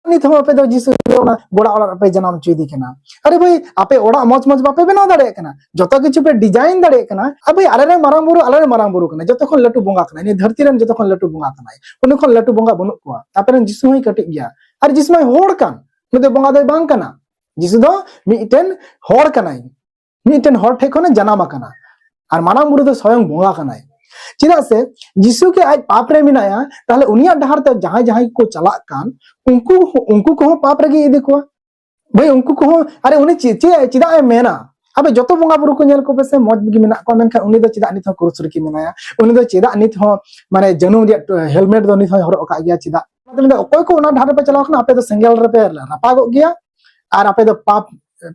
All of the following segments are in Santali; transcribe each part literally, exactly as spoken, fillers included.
ᱱᱤᱛ ᱦᱚᱸ ᱟᱯᱮ ᱫᱚ ᱡᱤᱥᱩ ᱫᱚ ᱚᱱᱟ ᱜᱚᱲᱟ ᱚᱲᱟᱜ ᱨᱮᱯᱮ ᱡᱟᱱᱟᱢ ᱦᱚᱪᱚᱭᱮᱫᱮ ᱠᱟᱱᱟ᱾ ᱟᱨᱮ ᱵᱷᱟᱹᱭ, ᱟᱯᱮ ᱚᱲᱟᱜ ᱢᱚᱡᱽ ᱢᱚᱡᱽ ᱵᱟᱯᱮ ᱵᱮᱱᱟᱣ ᱫᱟᱲᱮᱭᱟᱜ ᱠᱟᱱᱟ, ᱡᱚᱛᱚ ᱠᱤᱪᱷᱩ ᱯᱮ ᱰᱤᱡᱟᱭᱤᱱ ᱫᱟᱲᱮᱭᱟᱜ ᱠᱟᱱᱟ᱾ ᱟᱨ ᱵᱷᱟᱹᱭ, ᱟᱞᱮᱨᱮᱱ ᱢᱟᱨᱟᱝ ᱵᱩᱨᱩ, ᱟᱞᱮᱨᱮᱱ ᱢᱟᱨᱟᱝ ᱵᱩᱨᱩ ᱠᱟᱱᱟ, ᱡᱚᱛᱚ ᱠᱷᱚᱱ ᱞᱟᱹᱴᱩ ᱵᱚᱸᱜᱟ ᱠᱟᱱᱟᱭ, ᱱᱤᱭᱟᱹ ᱫᱷᱟᱹᱨᱛᱤ ᱨᱮᱱ ᱡᱚᱛᱚ ᱠᱷᱚᱱ ᱞᱟᱹᱴᱩ ᱵᱚᱸᱜᱟ ᱠᱟᱱᱟᱭ, ᱩᱱᱤ ᱠᱷᱚᱱ ᱞᱟᱹᱴᱩ ᱵᱚᱸᱜᱟ ᱵᱟᱹᱱᱩᱜ ᱠᱚᱣᱟ᱾ ᱟᱯᱮᱨᱮᱱ ᱡᱤᱥᱩ ᱦᱚᱸᱭ ᱠᱟᱹᱴᱤᱡ ᱜᱮᱭᱟ, ᱟᱨ ᱡᱤᱥᱩ ᱢᱟᱭ ᱦᱚᱲ ᱠᱟᱱ, ᱩᱱᱤ ᱫᱚ ᱵᱚᱸᱜᱟ ᱫᱚᱭ ᱵᱟᱝ ᱠᱟᱱᱟ᱾ ᱡᱤᱥᱩ ᱫᱚ ᱢᱤᱫᱴᱮᱱ ᱦᱚᱲ ᱠᱟᱱᱟᱭ, ᱢᱤᱫᱴᱮᱱ ᱦᱚᱲ ᱴᱷᱮᱱ ᱠᱷᱚᱱᱮ ᱡᱟᱱᱟᱢ ᱟᱠᱟᱱᱟ᱾ ᱟᱨ ᱢᱟᱨᱟᱝ ᱵᱩᱨᱩ ᱫᱚ ᱥᱚᱭᱚᱝ ᱵᱚᱸᱜᱟ ᱠᱟᱱᱟᱭ᱾ ᱪᱮᱫᱟᱜ ᱥᱮ ᱡᱤᱥᱩ ᱜᱮ ᱟᱡ ᱯᱟᱯ ᱨᱮ ᱢᱮᱱᱟᱭᱟ, ᱛᱟᱦᱞᱮ ᱩᱱᱤᱭᱟᱜ ᱰᱟᱦᱟᱨ ᱛᱮ ᱡᱟᱦᱟᱸᱭ ᱡᱟᱦᱟᱸᱭ ᱠᱚ ᱪᱟᱞᱟᱜ ᱠᱟᱱ, ᱩᱱᱠᱩ, ᱩᱱᱠᱩ ᱠᱚᱦᱚᱸ ᱯᱟᱯ ᱨᱮᱜᱮ ᱤᱫᱤ ᱠᱚᱣᱟ᱾ ᱵᱷᱟᱹᱭ, ᱩᱱᱠᱩ ᱠᱚᱦᱚᱸ, ᱟᱨᱮ, ᱩᱱᱤ ᱪᱮᱫ, ᱪᱮᱫ, ᱪᱮᱫᱟᱜ ᱮ ᱢᱮᱱᱟ? ᱟᱵᱮ, ᱡᱚᱛᱚ ᱵᱚᱸᱜᱟ ᱵᱩᱨᱩ ᱠᱚ ᱧᱮᱞ ᱠᱚᱯᱮ ᱥᱮ, ᱢᱚᱡᱽ ᱜᱮ ᱢᱮᱱᱟᱜ ᱠᱚᱣᱟ, ᱢᱮᱱᱠᱷᱟᱱ ᱩᱱᱤ ᱫᱚ ᱪᱮᱫᱟᱜ ᱱᱤᱛ ᱦᱚᱸ ᱠᱨᱩᱥ ᱨᱮᱜᱮ ᱢᱮᱱᱟᱭᱟ? ᱩᱱᱤ ᱫᱚ ᱪᱮᱫᱟᱜ ᱱᱤᱛ ᱦᱚᱸ, ᱢᱟᱱᱮ, ᱡᱟᱹᱱᱩᱢ ᱨᱮᱭᱟᱜ helmet ᱫᱚ ᱱᱤᱛ ᱦᱚᱸᱭ ᱦᱚᱨᱚᱜ ᱟᱠᱟᱫ ᱜᱮᱭᱟ? ᱪᱮᱫᱟᱜ? ᱚᱱᱟ ᱫᱚ ᱢᱮᱱᱫᱟ, ᱚᱠᱚᱭ ᱠᱚ ᱚᱱᱟ ᱰᱟᱦᱟᱨ ᱨᱮᱯᱮ ᱪᱟᱞᱟᱣ ᱠᱟᱱᱟ, ᱟᱯᱮ ᱫᱚ ᱥᱮᱸᱜᱮᱞ ᱨᱮᱯᱮ ᱨᱟᱯᱟᱜᱚᱜ ᱜᱮᱭᱟ, ᱟᱨ ᱟᱯᱮ ᱫᱚ ᱯᱟᱯ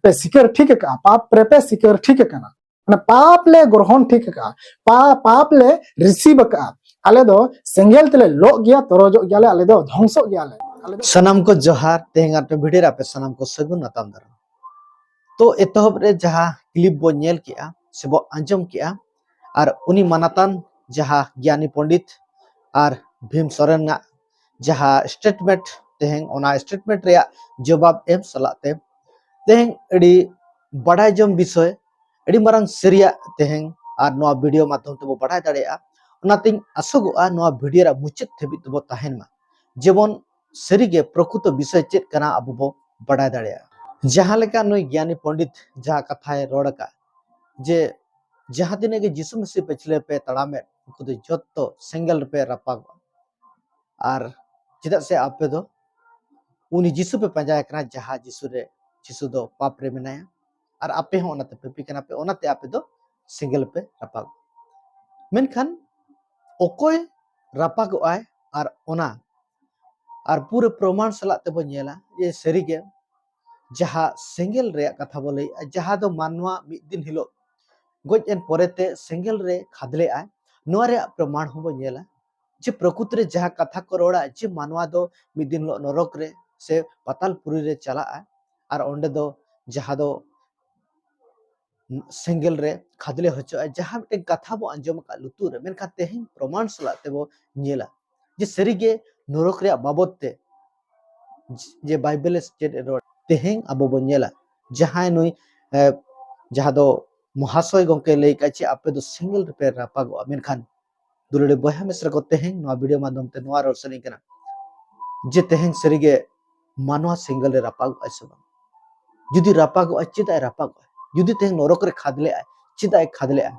ᱯᱮ ᱥᱤᱠᱟᱹᱨ ᱴᱷᱤᱠ ᱟᱠᱟᱜᱼᱟ, ᱯᱟᱯ ᱨᱮᱯᱮ ᱥᱤᱠᱟᱹᱨ ᱴᱷᱤᱠ ᱟᱠᱟᱱᱟ, ᱢᱟᱱᱮ, ᱯᱟᱯ ᱞᱮ ᱜᱨᱚᱦᱚᱱ ᱴᱷᱤᱠ ᱟᱠᱟᱜᱼᱟ, ᱯᱟ-, ᱯᱟᱯ ᱞᱮ receive ᱟᱠᱟᱜᱼᱟ᱾ ᱟᱞᱮ ᱫᱚ ᱥᱮᱸᱜᱮᱞ ᱛᱮᱞᱮ ᱞᱚᱜ ᱜᱮᱭᱟ, ᱛᱚᱨᱚᱡᱚᱜ ᱜᱮᱭᱟᱞᱮ, ᱟᱞᱮ ᱫᱚ ᱫᱷᱚᱝᱥᱚᱜ ᱜᱮᱭᱟᱞᱮ, ᱟᱞᱮ ᱫᱚ᱾ ᱥᱟᱱᱟᱢ ᱠᱚ ᱡᱚᱦᱟᱨ᱾ ᱛᱮᱦᱮᱧ ᱟᱨ ᱢᱤᱫᱴᱮᱱ video ᱨᱮ ᱟᱯᱮ ᱥᱟᱱᱟᱢ ᱠᱚ ᱥᱟᱹᱜᱩᱱ ᱟᱛᱟᱝ ᱫᱟᱨᱟᱢ᱾ ᱛᱚ, ᱮᱛᱚᱦᱚᱵ ᱨᱮ ᱡᱟᱦᱟᱸ clip ᱵᱚ ᱧᱮᱞ ᱠᱮᱜᱼᱟ ᱥᱮ ᱵᱚ ᱟᱸᱡᱚᱢ ᱠᱮᱜᱼᱟ, ᱟᱨ ᱩᱱᱤ ᱢᱟᱱᱟᱛᱟᱱ ᱡᱟᱦᱟᱸ ᱜᱮᱭᱟᱱᱤ ᱯᱚᱱᱰᱤᱛ ᱟᱨ ᱵᱷᱤᱢ ᱥᱚᱨᱮᱱᱟᱜ ᱡᱟᱦᱟᱸ statement, ᱛᱮᱦᱮᱧ ᱚᱱᱟ statement ᱨᱮᱭᱟᱜ ᱡᱚᱵᱟᱵ ᱮᱢ ᱥᱟᱞᱟᱜ ᱛᱮ ᱛᱮᱦᱮᱧ ᱟᱹᱰᱤ ᱵᱟᱰᱟᱭ ᱡᱚᱝ ᱵᱤᱥᱚᱭ, ᱟᱹᱰᱤ ᱢᱟᱨᱟᱝ ᱥᱟᱹᱨᱤᱭᱟᱜ ᱛᱮᱦᱮᱧ ᱟᱨ ᱱᱚᱣᱟ video ᱢᱟᱫᱽᱫᱷᱚᱢ ᱛᱮᱵᱚ ᱵᱟᱰᱟᱭ ᱫᱟᱲᱮᱭᱟᱜᱼᱟ᱾ ᱚᱱᱟᱛᱮᱧ ᱟᱥᱚᱜᱚᱜᱼᱟ ᱱᱚᱣᱟ video ᱨᱮᱭᱟᱜ ᱢᱩᱪᱟᱹᱫ ᱫᱷᱟᱹᱵᱤᱡ ᱛᱮᱵᱚ ᱛᱟᱦᱮᱱ ᱢᱟ, ᱡᱮᱢᱚᱱ ᱥᱟᱹᱨᱤᱜᱮ ᱯᱨᱚᱠᱨᱤᱛᱚ ᱵᱤᱥᱚᱭ ᱪᱮᱫ ᱠᱟᱱᱟ ᱟᱵᱚ ᱵᱚ ᱵᱟᱰᱟᱭ ᱫᱟᱲᱮᱭᱟᱜᱼᱟ᱾ ᱡᱟᱦᱟᱸ ᱞᱮᱠᱟ ᱱᱩᱭ ᱜᱮᱭᱟᱱᱤ ᱯᱚᱱᱰᱤᱛ ᱡᱟᱦᱟᱸ ᱠᱟᱛᱷᱟᱭ ᱨᱚᱲ ᱟᱠᱟᱫ, ᱡᱮ ᱡᱟᱦᱟᱸ ᱛᱤᱱᱟᱹᱜ ᱜᱮ ᱡᱤᱥᱩ ᱢᱟᱹᱥᱤ ᱯᱟᱹᱪᱷᱞᱟᱹ ᱯᱮ ᱛᱟᱲᱟᱢᱮᱫ, ᱩᱱᱠᱩ ᱫᱚ ᱡᱚᱛᱚ ᱥᱮᱸᱜᱮᱞ ᱨᱮᱯᱮ ᱨᱟᱯᱟᱜᱚᱜᱼᱟ᱾ ᱟᱨ ᱪᱮᱫᱟᱜ ᱥᱮ ᱟᱯᱮ ᱫᱚ ᱩᱱᱤ ᱡᱤᱥᱩ ᱯᱮ ᱯᱟᱸᱡᱟᱭᱮ ᱠᱟᱱᱟ, ᱡᱟᱦᱟᱸ ᱡᱤᱥᱩ ᱨᱮ, ᱡᱤᱥᱩ ᱫᱚ ᱯᱟᱯ ᱨᱮ ᱢᱮᱱᱟᱭᱟ, ᱟᱨ ᱟᱯᱮ ᱦᱚᱸ ᱚᱱᱟᱛᱮ ᱯᱟᱹᱯᱤ ᱠᱟᱱᱟ ᱯᱮ, ᱚᱱᱟᱛᱮ ᱟᱯᱮ ᱫᱚ ᱥᱮᱸᱜᱮᱞ ᱯᱮ ᱨᱟᱯᱟᱜᱚᱜᱼᱟ᱾ ᱢᱮᱱᱠᱷᱟᱱ ᱚᱠᱚᱭ ᱨᱟᱯᱟᱜᱚᱜᱼᱟᱭ ᱟᱨ ᱚᱱᱟ, ᱟᱨ ᱯᱩᱨᱟᱹ ᱯᱨᱚᱢᱟᱬ ᱥᱟᱞᱟᱜ ᱛᱮᱵᱚ ᱧᱮᱞᱟ ᱡᱮ ᱥᱟᱹᱨᱤᱜᱮ ᱡᱟᱦᱟᱸ ᱥᱮᱸᱜᱮᱞ ᱨᱮᱭᱟᱜ ᱠᱟᱛᱷᱟ ᱵᱚ ᱞᱟᱹᱭᱮᱜᱼᱟ, ᱡᱟᱦᱟᱸ ᱫᱚ ᱢᱟᱱᱣᱟ ᱢᱤᱫ ᱫᱤᱱ ᱦᱤᱞᱳᱜ ᱜᱚᱡ ᱮᱱ ᱯᱚᱨᱮᱛᱮ ᱥᱮᱸᱜᱮᱞ ᱨᱮ ᱠᱷᱟᱫᱽᱞᱮᱜᱼᱟᱭ, ᱱᱚᱣᱟ ᱨᱮᱭᱟᱜ ᱯᱨᱚᱢᱟᱬ ᱦᱚᱸᱵᱚ ᱧᱮᱞᱟ ᱡᱮ ᱯᱨᱚᱠᱨᱤᱛ ᱨᱮ ᱡᱟᱦᱟᱸ ᱠᱟᱛᱷᱟ ᱠᱚ ᱨᱚᱲᱟ ᱡᱮ ᱢᱟᱱᱣᱟ ᱫᱚ ᱢᱤᱫ ᱫᱤᱱ ᱦᱤᱞᱳᱜ ᱱᱚᱨᱚᱠ ᱨᱮ ᱥᱮ ᱯᱟᱛᱟᱞ ᱯᱩᱨᱤ ᱨᱮ ᱪᱟᱞᱟᱜᱼᱟ, ᱟᱨ ᱚᱸᱰᱮ ᱫᱚ ᱡᱟᱦᱟᱸ ᱫᱚ ᱥᱮᱸᱜᱮᱞ ᱨᱮ ᱠᱷᱟᱫᱽᱞᱮ ᱦᱚᱪᱚᱜᱼᱟ, ᱡᱟᱦᱟᱸ ᱢᱤᱫᱴᱮᱱ ᱠᱟᱛᱷᱟ ᱵᱚ ᱟᱸᱡᱚᱢ ᱟᱠᱟᱫ ᱞᱩᱛᱩᱨ ᱨᱮ, ᱢᱮᱱᱠᱷᱟᱱ ᱛᱮᱦᱮᱧ ᱯᱨᱚᱢᱟᱬ ᱥᱟᱞᱟᱜ ᱛᱮᱵᱚ ᱧᱮᱞᱟ ᱡᱮ ᱥᱟᱹᱨᱤᱜᱮ ᱱᱚᱨᱚᱠ ᱨᱮᱭᱟᱜ ᱵᱟᱵᱚᱫ ᱛᱮ ᱡᱮ ᱵᱟᱭᱵᱮᱞ ᱮ ᱪᱮᱫ ᱮ ᱨᱚᱲ᱾ ᱛᱮᱦᱮᱧ ᱟᱵᱚ ᱵᱚᱱ ᱧᱮᱞᱟ, ᱡᱟᱦᱟᱸᱭ ᱱᱩᱭ, ᱮ, ᱡᱟᱦᱟᱸ ᱫᱚ ᱢᱚᱦᱟᱥᱚᱭ ᱜᱚᱢᱠᱮ ᱞᱟᱹᱭ ᱠᱟᱜᱼᱟ ᱡᱮ ᱟᱯᱮ ᱫᱚ ᱥᱮᱸᱜᱮᱞ ᱨᱮᱯᱮ ᱨᱟᱯᱟᱜᱚᱜᱼᱟ, ᱢᱮᱱᱠᱷᱟᱱ ᱫᱩᱞᱟᱹᱲᱤ ᱵᱚᱭᱦᱟ ᱢᱤᱥᱨᱟ ᱠᱚ, ᱛᱮᱦᱮᱧ ᱱᱚᱣᱟ ᱵᱷᱤᱰᱤᱭᱳ ᱢᱟᱫᱽᱫᱷᱚᱢ ᱛᱮ ᱱᱚᱣᱟ ᱨᱚᱲ ᱥᱟᱱᱟᱧ ᱠᱟᱱᱟ ᱡᱮ ᱛᱮᱦᱮᱧ ᱥᱟᱹᱨᱤᱜᱮ ᱢᱟᱱᱣᱟ ᱥᱮᱸᱜᱮᱞ ᱨᱮ ᱨᱟᱯᱟᱜᱚᱜᱼᱟᱭ ᱥᱮ ᱵᱟᱝ? ᱡᱩᱫᱤ ᱨᱟᱯᱟᱜᱚᱜᱼᱟᱭ, ᱪᱮᱫᱟᱜ ᱮ ᱨᱟᱯᱟᱜᱚᱜᱼᱟ? ᱡᱩᱫᱤ ᱛᱮᱦᱮᱧ ᱱᱚᱨᱚᱠ ᱨᱮ ᱠᱷᱟᱫᱽᱞᱮᱜᱼᱟᱭ, ᱪᱮᱫᱟᱜ ᱮ ᱠᱷᱟᱫᱽᱞᱮᱜᱼᱟ?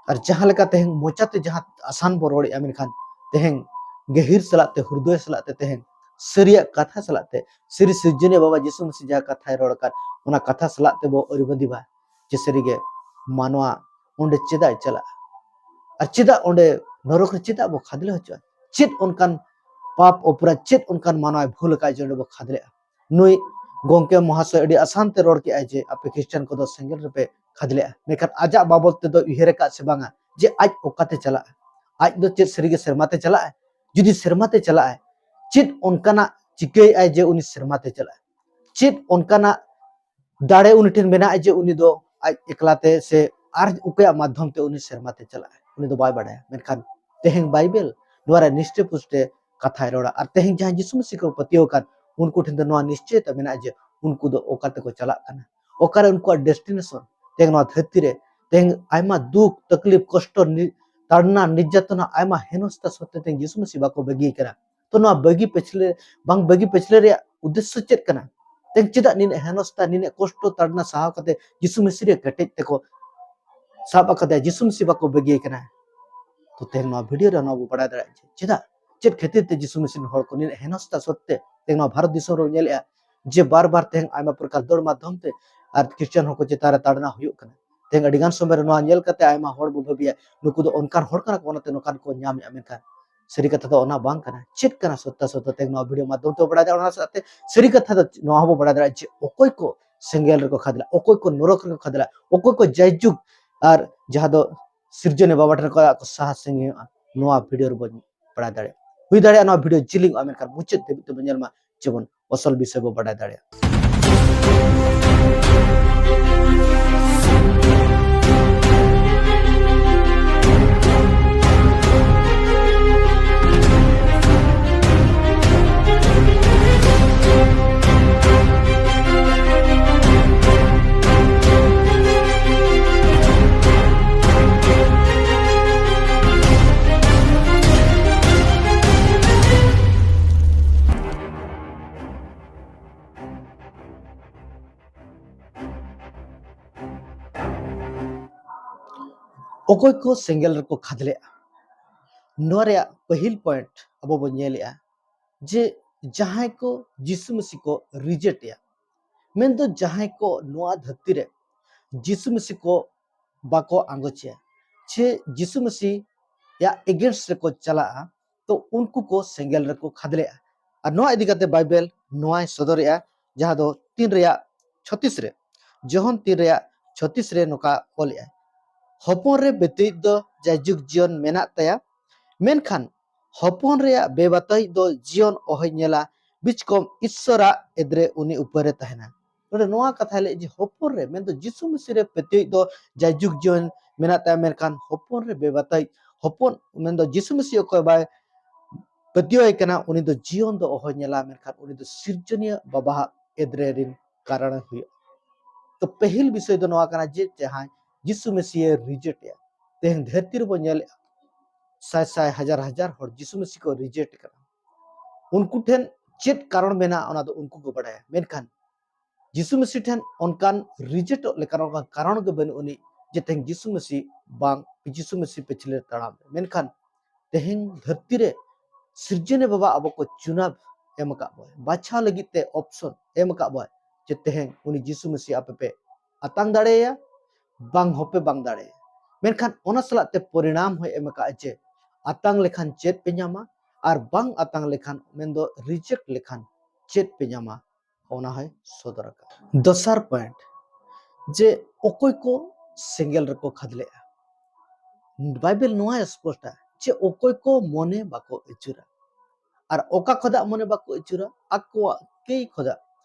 ᱟᱨ ᱡᱟᱦᱟᱸ ᱞᱮᱠᱟ ᱛᱮᱦᱮᱧ ᱢᱚᱪᱟᱛᱮ ᱡᱟᱦᱟᱸ ᱟᱥᱟᱱ ᱵᱚ ᱨᱚᱲᱮᱜᱼᱟ, ᱢᱮᱱᱠᱷᱟᱱ ᱛᱮᱦᱮᱧ ᱜᱟᱹᱦᱤᱨ ᱥᱟᱞᱟᱜ ᱛᱮ, ᱦᱨᱫᱚᱭ ᱥᱟᱞᱟᱜ ᱛᱮ, ᱛᱮᱦᱮᱧ ᱥᱟᱹᱨᱤᱭᱟᱜ ᱠᱟᱛᱷᱟ ᱥᱟᱞᱟᱜ ᱛᱮ, ᱥᱟᱹᱨᱤ ᱥᱤᱨᱡᱚᱱᱤᱭᱟᱹ ᱵᱟᱵᱟ ᱡᱤᱥᱩ ᱢᱟᱹᱥᱤ ᱡᱟᱦᱟᱸ ᱠᱟᱛᱷᱟᱭ ᱨᱚᱲ ᱟᱠᱟᱫ, ᱚᱱᱟ ᱠᱟᱛᱷᱟ ᱥᱟᱞᱟᱜ ᱛᱮᱵᱚ ᱟᱹᱨᱤᱵᱟᱸᱫᱤ ᱵᱟ᱾ ᱡᱮ ᱥᱟᱹᱨᱤᱜᱮ ᱢᱟᱱᱣᱟ ᱚᱸᱰᱮ ᱪᱮᱫᱟᱜ ᱮ ᱪᱟᱞᱟᱜᱼᱟ? ᱟᱨ ᱪᱮᱫᱟᱜ ᱚᱸᱰᱮ ᱱᱚᱨᱚᱠ ᱨᱮ ᱪᱮᱫᱟᱜ ᱵᱚ ᱠᱷᱟᱫᱽᱞᱮ ᱦᱚᱪᱚᱜᱼᱟ? ᱪᱮᱫ ᱚᱱᱠᱟᱱ ᱯᱟᱯ ᱚᱯᱨᱟᱫ, ᱪᱮᱫ ᱚᱱᱠᱟᱱ ᱢᱟᱱᱣᱟᱭ ᱵᱷᱩᱞ ᱟᱠᱟᱫ ᱡᱮ ᱚᱸᱰᱮ ᱵᱚ ᱠᱷᱟᱫᱽᱞᱮᱜᱼᱟ? ᱱᱩᱭ ᱜᱚᱢᱠᱮ ᱢᱚᱦᱟᱥᱚᱭ ᱟᱹᱰᱤ ᱟᱥᱟᱱ ᱛᱮ ᱨᱚᱲ ᱠᱮᱜᱼᱟᱭ ᱡᱮ ᱟᱯᱮ ᱠᱷᱨᱤᱥᱴᱟᱱ ᱠᱚᱫᱚ ᱥᱮᱸᱜᱮᱞ ᱨᱮᱯᱮ ᱠᱷᱟᱫᱽᱞᱮᱜᱼᱟ, ᱢᱮᱱᱠᱷᱟᱱ ᱟᱡᱟᱜ ᱵᱟᱵᱚᱫ ᱛᱮᱫᱚ ᱩᱭᱦᱟᱹᱨ ᱟᱠᱟᱫ ᱥᱮ ᱵᱟᱝᱟ ᱡᱮ ᱟᱡ ᱚᱠᱟᱛᱮ ᱪᱟᱞᱟᱜᱼᱟ? ᱟᱡ ᱫᱚ ᱪᱮᱫ ᱥᱟᱹᱨᱤᱜᱮ ᱥᱮᱨᱢᱟ ᱛᱮ ᱪᱟᱞᱟᱜᱼᱟᱭ? ᱡᱩᱫᱤ ᱥᱮᱨᱢᱟ ᱛᱮ ᱪᱟᱞᱟᱜᱼᱟᱭ, ᱪᱮᱫ ᱚᱱᱠᱟᱱᱟᱜ ᱪᱤᱠᱟᱹᱭᱮᱫᱼᱟᱭ ᱡᱮ ᱩᱱᱤ ᱥᱮᱨᱢᱟ ᱛᱮ ᱪᱟᱞᱟᱜᱼᱟᱭ? ᱪᱮᱫ ᱚᱱᱠᱟᱱᱟᱜ ᱫᱟᱲᱮ ᱩᱱᱤ ᱴᱷᱮᱱ ᱢᱮᱱᱟᱜᱼᱟ ᱡᱮ ᱩᱱᱤ ᱫᱚ ᱟᱡ ᱮᱠᱞᱟ ᱛᱮ ᱥᱮ ᱟᱨ ᱚᱠᱚᱭᱟᱜ ᱢᱟᱫᱽᱫᱷᱚᱢ ᱛᱮ ᱩᱱᱤ ᱥᱮᱨᱢᱟ ᱛᱮ ᱪᱟᱞᱟᱜᱼᱟ? ᱩᱱᱤ ᱫᱚ ᱵᱟᱭ ᱵᱟᱲᱟᱭᱟ᱾ ᱢᱮᱱᱠᱷᱟᱱ ᱛᱮᱦᱮᱧ ᱵᱟᱭᱵᱮᱞ ᱱᱚᱣᱟ ᱨᱮ ᱱᱤᱥᱴᱮ ᱯᱩᱥᱴᱮ ᱠᱟᱛᱷᱟᱭ ᱨᱚᱲᱟ᱾ ᱟᱨ ᱛᱮᱦᱮᱧ ᱡᱟᱦᱟᱸᱭ ᱡᱤᱥᱩ ᱢᱟᱹᱥᱤ ᱠᱚ ᱯᱟᱹᱛᱭᱟᱹᱣ ᱟᱠᱟᱱ, ᱩᱱᱠᱩ ᱴᱷᱮᱱ ᱫᱚ ᱱᱚᱣᱟ ᱱᱤᱥᱪᱚᱭᱛᱟ ᱢᱮᱱᱟᱜᱼᱟ ᱡᱮ ᱩᱱᱠᱩ ᱫᱚ ᱚᱠᱟ ᱛᱮᱠᱚ ᱪᱟᱞᱟᱜ ᱠᱟᱱᱟ, ᱚᱠᱟᱨᱮ ᱩᱱᱠᱩᱣᱟᱜ ᱰᱮᱥᱴᱤᱱᱮᱥᱚᱱ᱾ ᱛᱮᱦᱮᱧ ᱱᱚᱣᱟ ᱫᱷᱟᱹᱨᱛᱤ ᱨᱮ ᱛᱮᱦᱮᱧ ᱟᱭᱢᱟ ᱫᱩᱠ, ᱛᱟᱠᱞᱤᱯ, ᱠᱚᱥᱴᱚ, ᱱᱤ-, ᱛᱟᱲᱱᱟ, ᱱᱤᱨᱡᱟᱛᱚᱱᱟ, ᱟᱭᱢᱟ ᱦᱮᱱᱚᱥᱛᱟ ᱥᱚᱛᱛᱮ ᱛᱮᱦᱮᱧ ᱡᱤᱥᱩ ᱢᱟᱹᱥᱤ ᱵᱟᱠᱚ ᱵᱟᱹᱜᱤ ᱠᱟᱱᱟ᱾ ᱛᱚ ᱱᱚᱣᱟ ᱵᱟᱹᱜᱤ ᱯᱟᱹᱪᱷᱞᱟᱹ, ᱵᱟᱝ ᱵᱟᱹᱜᱤ ᱯᱟᱹᱪᱷᱞᱟᱹ ᱨᱮᱭᱟᱜ ᱩᱫᱽᱫᱮᱥᱥᱚ ᱪᱮᱫ ᱠᱟᱱᱟ? ᱛᱮᱦᱮᱧ ᱪᱮᱫᱟᱜ ᱱᱤᱱᱟᱹᱜ ᱦᱮᱱᱚᱥᱛᱟ, ᱱᱤᱱᱟᱹᱜ ᱠᱚᱥᱴᱚ, ᱛᱟᱲᱱᱟ ᱥᱟᱦᱟᱣ ᱠᱟᱛᱮ ᱡᱤᱥᱩ ᱢᱟᱹᱥᱤ ᱨᱮ ᱠᱮᱴᱮᱡ ᱛᱮᱠᱚ ᱥᱟᱵ ᱟᱠᱟᱫᱮᱭᱟ, ᱡᱤᱥᱩ ᱢᱟᱹᱥᱤ ᱵᱟᱠᱚ ᱵᱟᱹᱜᱤᱭᱮ ᱠᱟᱱᱟ? ᱛᱚ ᱛᱮᱦᱮᱧ ᱱᱚᱣᱟ ᱵᱷᱤᱰᱤᱭᱳ ᱨᱮ ᱱᱚᱣᱟ ᱵᱚ ᱵᱟᱲᱟᱭ ᱫᱟᱲᱮᱭᱟᱜᱼᱟ ᱡᱮ ᱪᱮᱫᱟᱜ, ᱪᱮᱫ ᱠᱷᱟᱹᱛᱤᱨ ᱛᱮ ᱡᱤᱥᱩ ᱢᱟᱹᱥᱤ ᱨᱮᱱ ᱦᱚᱲ ᱠᱚ ᱱᱤᱱᱟᱹᱜ ᱦᱮᱱᱚᱥᱛᱟ ᱥᱚᱛᱛᱮ ᱛᱮᱦᱮᱧ ᱱᱚᱣᱟ ᱵᱷᱟᱨᱚᱛ ᱫᱤᱥᱚᱢ ᱨᱮᱵᱚ ᱧᱮᱞᱮᱜᱼᱟ ᱡᱮ ᱵᱟᱨ ᱵᱟᱨ ᱛᱮᱦᱮᱧ ᱟᱭᱢᱟ ᱯᱨᱚᱠᱟᱨ ᱫᱟᱹᱲ ᱢᱟᱫᱽᱫᱷᱚᱢ ᱛᱮ ᱟᱨ ᱠᱷᱨᱤᱥᱪᱟᱱ ᱦᱚᱲ ᱠᱚ ᱪᱮᱛᱟᱱ ᱨᱮ ᱛᱟᱲᱱᱟ ᱦᱩᱭᱩᱜ ᱠᱟᱱᱟ᱾ ᱛᱮᱦᱮᱧ ᱟᱹᱰᱤ ᱜᱟᱱ ᱥᱚᱢᱚᱭ ᱨᱮ ᱱᱚᱣᱟ ᱧᱮᱞ ᱠᱟᱛᱮ ᱟᱭᱢᱟ ᱦᱚᱲ ᱵᱚ ᱵᱷᱟᱹᱵᱤᱭᱟ, ᱱᱩᱠᱩ ᱫᱚ ᱚᱱᱠᱟᱱ ᱦᱚᱲ ᱠᱟᱱᱟ ᱠᱚ, ᱚᱱᱟᱛᱮ ᱱᱚᱝᱠᱟᱱ ᱠᱚ ᱧᱟᱢᱮᱜᱼᱟ᱾ ᱢᱮᱱᱠᱷᱟᱱ ᱥᱟᱹᱨᱤ ᱠᱟᱛᱷᱟ ᱫᱚ ᱚᱱᱟ ᱵᱟᱝ ᱠᱟᱱᱟ᱾ ᱪᱮᱫ ᱠᱟᱱᱟ ᱥᱚᱛᱛᱟ ᱥᱚᱛᱛᱟ? ᱛᱮᱦᱮᱧ ᱱᱚᱣᱟ ᱵᱷᱤᱰᱤᱭᱳ ᱢᱟᱫᱽᱫᱷᱚᱢ ᱛᱮ ᱵᱟᱲᱟᱭ ᱫᱟᱲᱮᱭᱟᱜᱼᱟ᱾ ᱚᱱᱟ ᱥᱟᱶᱛᱮ ᱥᱟᱹᱨᱤ ᱠᱟᱛᱷᱟ ᱫᱚ ᱱᱚᱣᱟ ᱦᱚᱸᱵᱚ ᱵᱟᱲᱟᱭ ᱫᱟᱲᱮᱭᱟᱜᱼᱟ ᱡᱮ ᱚᱠᱚᱭ ᱠᱚ ᱥᱮᱸᱜᱮᱞ ᱨᱮᱠᱚ ᱠᱷᱟᱫᱽᱞᱟ, ᱚᱠᱚᱭ ᱠᱚ ᱱᱚᱨᱚᱠ ᱨᱮᱠᱚ ᱠᱷᱟᱫᱽᱞᱟ, ᱚᱠᱚᱭ ᱠᱚ ᱡᱟᱭᱡᱩᱜᱽ ᱟᱨ ᱡᱟᱦᱟᱸ ᱫᱚ ᱥᱤᱨᱡᱚᱱᱤᱭᱟᱹ ᱵᱟᱵᱟ ᱴᱷᱮᱱ ᱠᱷᱚᱱ ᱟᱠᱚ ᱥᱟᱦᱟ ᱥᱟᱺᱜᱤᱧᱚᱜᱼᱟ, ᱱᱚᱣᱟ ᱵᱷᱤᱰᱤᱭᱳ ᱨᱮᱵᱚᱱ ᱵᱟᱲᱟᱭ ᱫᱟᱲᱮᱭᱟᱜᱼᱟ᱾ ᱦᱩᱭ ᱫᱟᱲᱮᱭᱟᱜᱼᱟ ᱱᱚᱣᱟ ᱵᱷᱤᱰᱤᱭᱳ ᱡᱤᱞᱤᱧᱚᱜᱼᱟ, ᱢᱮᱱᱠᱷᱟᱱ ᱢᱩᱪᱟᱹᱫ ᱫᱷᱟᱹᱵᱤᱡ ᱛᱮᱵᱚᱱ ᱧᱮᱞ ᱢᱟ, ᱡᱮᱢᱚᱱ ᱟᱥᱚᱞ ᱵᱤᱥᱚᱭ ᱵᱚ ᱵᱟᱰᱟᱭ ᱫᱟᱲᱮᱭᱟᱜᱼᱟ᱾ ᱚᱠᱚᱭ ᱠᱚ ᱥᱮᱸᱜᱮᱞ ᱨᱮᱠᱚ ᱠᱷᱟᱫᱽᱞᱮᱜᱼᱟ? ᱱᱚᱣᱟ ᱨᱮᱭᱟᱜ ᱯᱟᱹᱦᱤᱞ ᱯᱚᱭᱮᱱᱴ ᱟᱵᱚ ᱵᱚᱱ ᱧᱮᱞᱮᱜᱼᱟ ᱡᱮ ᱡᱟᱦᱟᱸᱭ ᱠᱚ ᱡᱤᱥᱩ ᱢᱟᱹᱥᱤ ᱠᱚ ᱨᱤᱡᱮᱠᱴ ᱮᱭᱟ, ᱢᱮᱱᱫᱚ ᱡᱟᱦᱟᱸᱭ ᱠᱚ ᱱᱚᱣᱟ ᱫᱷᱟᱹᱨᱛᱤ ᱨᱮ ᱡᱤᱥᱩ ᱢᱟᱹᱥᱤ ᱠᱚ ᱵᱟᱠᱚ ᱟᱸᱜᱚᱪᱮᱭᱟ, ᱪᱮ ᱡᱤᱥᱩ ᱢᱟᱹᱥᱤ ᱭᱟᱜ ᱮᱜᱮᱱᱥᱴ ᱨᱮᱠᱚ ᱪᱟᱞᱟᱜᱼᱟ, ᱛᱚ ᱩᱱᱠᱩ ᱠᱚ ᱥᱮᱸᱜᱮᱞ ᱨᱮᱠᱚ ᱠᱷᱟᱫᱽᱞᱮᱜᱼᱟ᱾ ᱟᱨ ᱱᱚᱣᱟ ᱤᱫᱤ ᱠᱟᱛᱮ ᱵᱟᱭᱵᱮᱞ ᱱᱚᱣᱟᱭ ᱥᱚᱫᱚᱨᱮᱜᱼᱟ, ᱡᱟᱦᱟᱸ ᱫᱚ ᱛᱤᱱ ᱨᱮᱭᱟᱜ ᱪᱷᱚᱛᱤᱥ ᱨᱮ, ᱡᱚᱦᱚᱱ ᱛᱤᱱ ᱨᱮᱭᱟᱜ ᱪᱷᱚᱛᱤᱥ ᱨᱮ ᱱᱚᱝᱠᱟ ᱚᱞᱮᱜᱼᱟᱭ, "ᱦᱚᱯᱚᱱ ᱨᱮ ᱵᱮᱛᱤᱛ ᱫᱚ ᱡᱟᱭᱡᱩᱜᱽ ᱡᱤᱭᱚᱱ ᱢᱮᱱᱟᱜ ᱛᱟᱭᱟ, ᱢᱮᱱᱠᱷᱟᱱ ᱦᱚᱯᱚᱱ ᱨᱮᱭᱟᱜ ᱵᱮᱵᱟᱛᱟᱭᱤᱡ ᱫᱚ ᱡᱤᱭᱚᱱ ᱚᱦᱚᱭ ᱧᱮᱞᱟ, ᱵᱤᱪᱠᱚᱢ ᱤᱥᱥᱚᱨᱟᱜ ᱮᱫᱨᱮ ᱩᱱᱤ ᱩᱯᱟᱹᱨᱮ ᱛᱟᱦᱮᱱᱟ᱾" ᱱᱚᱰᱮ ᱱᱚᱣᱟ ᱠᱟᱛᱷᱟᱭ ᱞᱟᱹᱭ ᱡᱮ ᱦᱚᱯᱚᱱ ᱨᱮ, ᱢᱮᱱᱫᱚ ᱡᱤᱥᱩ ᱢᱟᱹᱥᱤ ᱨᱮ ᱯᱟᱹᱛᱭᱟᱹᱣᱤᱡ ᱫᱚ ᱡᱟᱭᱡᱩᱜᱽ ᱡᱤᱭᱚᱱ ᱢᱮᱱᱟᱜ ᱛᱟᱭᱟ, ᱢᱮᱱᱠᱷᱟᱱ ᱦᱚᱯᱚᱱ ᱨᱮ ᱵᱮᱵᱟᱛᱟᱭᱤᱡ, ᱦᱚᱯᱚᱱ ᱢᱮᱱᱫᱚ ᱡᱤᱥᱩ ᱢᱟᱹᱥᱤ ᱚᱠᱚᱭ ᱵᱟᱭ ᱯᱟᱹᱛᱭᱟᱹᱣᱟᱭ ᱠᱟᱱᱟ, ᱩᱱᱤ ᱫᱚ ᱡᱤᱭᱚᱱ ᱫᱚ ᱚᱦᱚᱭ ᱧᱮᱞᱟ, ᱢᱮᱱᱠᱷᱟᱱ ᱩᱱᱤ ᱫᱚ ᱥᱤᱨᱡᱚᱱᱤᱭᱟᱹ ᱵᱟᱵᱟᱣᱟᱜ ᱮᱫᱨᱮ ᱨᱤᱱ ᱠᱟᱨᱚᱱᱮ ᱦᱩᱭᱩᱜᱼᱟ᱾ ᱛᱚ ᱯᱟᱹᱦᱤᱞ ᱵᱤᱥᱚᱭ ᱫᱚ ᱱᱚᱣᱟ ᱠᱟᱱᱟ ᱡᱮ ᱡᱟᱦᱟᱸᱭ ᱡᱤᱥᱩ ᱢᱟᱹᱥᱤᱭᱮ ᱨᱤᱡᱮᱠᱴ ᱮᱭᱟ, ᱛᱮᱦᱮᱧ ᱫᱷᱟᱹᱨᱛᱤ ᱨᱮᱵᱚᱱ ᱧᱮᱞᱮᱜᱼᱟ ᱥᱟᱭ ᱥᱟᱭ ᱦᱟᱡᱟᱨ ᱦᱟᱡᱟᱨ ᱦᱚᱲ ᱡᱤᱥᱩ ᱢᱟᱹᱥᱤ ᱠᱚ ᱨᱤᱡᱮᱠᱴ ᱠᱟᱱᱟ᱾ ᱩᱱᱠᱩ ᱴᱷᱮᱱ ᱪᱮᱫ ᱠᱟᱨᱚᱱ ᱢᱮᱱᱟᱜᱼᱟ ᱚᱱᱟ ᱫᱚ ᱩᱱᱠᱩ ᱠᱚ ᱵᱟᱰᱟᱭᱟ, ᱢᱮᱱᱠᱷᱟᱱ ᱡᱤᱥᱩ ᱢᱟᱹᱥᱤ ᱴᱷᱮᱱ ᱚᱱᱠᱟᱱ ᱨᱤᱡᱮᱠᱴᱚᱜ ᱞᱮᱠᱟᱱ ᱚᱱᱠᱟᱱ ᱠᱟᱨᱚᱱ ᱜᱮ ᱵᱟᱹᱱᱩᱜ ᱟᱹᱱᱤᱡ ᱡᱮ ᱛᱮᱦᱮᱧ ᱡᱤᱥᱩ ᱢᱟᱹᱥᱤ ᱵᱟᱝ, ᱡᱤᱥᱩ ᱢᱟᱹᱥᱤ ᱯᱟᱹᱪᱷᱞᱟᱹ ᱛᱟᱲᱟᱢ ᱨᱮ᱾ ᱢᱮᱱᱠᱷᱟᱱ ᱛᱮᱦᱮᱧ ᱫᱷᱟᱹᱨᱛᱤ ᱨᱮ ᱥᱤᱨᱡᱚᱱᱤᱭᱟᱹ ᱵᱟᱵᱟ ᱟᱵᱚ ᱠᱚ ᱪᱩᱱᱟᱵ ᱮᱢ ᱟᱠᱟᱫ ᱵᱚᱭ, ᱵᱟᱪᱷᱟᱣ ᱞᱟᱹᱜᱤᱫ ᱛᱮ ᱚᱯᱥᱚᱱ ᱮᱢ ᱟᱠᱟᱫ ᱵᱚᱭ ᱡᱮ ᱛᱮᱦᱮᱧ ᱩᱱᱤ ᱡᱤᱥᱩ ᱢᱟᱹᱥᱤ ᱟᱯᱮ ᱯᱮ ᱟᱛᱟᱝ ᱫᱟᱲᱮᱭᱟᱭᱟ, ᱵᱟᱝ ᱦᱚᱸᱯᱮ ᱵᱟᱝ ᱫᱟᱲᱮᱭᱟᱭᱟ᱾ ᱢᱮᱱᱠᱷᱟᱱ ᱚᱱᱟ ᱥᱟᱞᱟᱜ ᱛᱮ ᱯᱚᱨᱤᱱᱟᱢ ᱦᱚᱸᱭ ᱮᱢ ᱟᱠᱟᱫᱼᱟ ᱡᱮ ᱟᱛᱟᱝ ᱞᱮᱠᱷᱟᱱ ᱪᱮᱫ ᱯᱮ ᱧᱟᱢᱟ ᱟᱨ ᱵᱟᱝ ᱟᱛᱟᱝ ᱞᱮᱠᱷᱟᱱ, ᱢᱮᱱᱫᱚ ᱨᱤᱡᱮᱠᱴ ᱞᱮᱠᱷᱟᱱ ᱪᱮᱫ ᱯᱮ ᱧᱟᱢᱟ, ᱚᱱᱟ ᱦᱚᱸᱭ ᱥᱚᱫᱚᱨ ᱟᱠᱟᱫᱼᱟ᱾ ᱫᱚᱥᱟᱨ ᱯᱚᱭᱮᱱᱴ, ᱡᱮ ᱚᱠᱚᱭ ᱠᱚ ᱥᱮᱸᱜᱮᱞ ᱨᱮᱠᱚ ᱠᱷᱟᱫᱽᱞᱮᱜᱼᱟ᱾ ᱵᱟᱭᱵᱮᱞ ᱱᱚᱣᱟᱭ ᱥᱯᱚᱥᱴᱟ ᱡᱮ ᱚᱠᱚᱭ ᱠᱚ ᱢᱚᱱᱮ ᱵᱟᱠᱚ ᱟᱹᱪᱩᱨᱟ᱾ ᱟᱨ ᱚᱠᱟ ᱠᱷᱚᱫᱟᱜ ᱢᱚᱱᱮ ᱵᱟᱠᱚ ᱟᱹᱪᱩᱨᱟ? ᱟᱠᱚᱣᱟᱜ ᱠᱟᱹᱭ ᱠᱷᱚᱫᱟᱜ,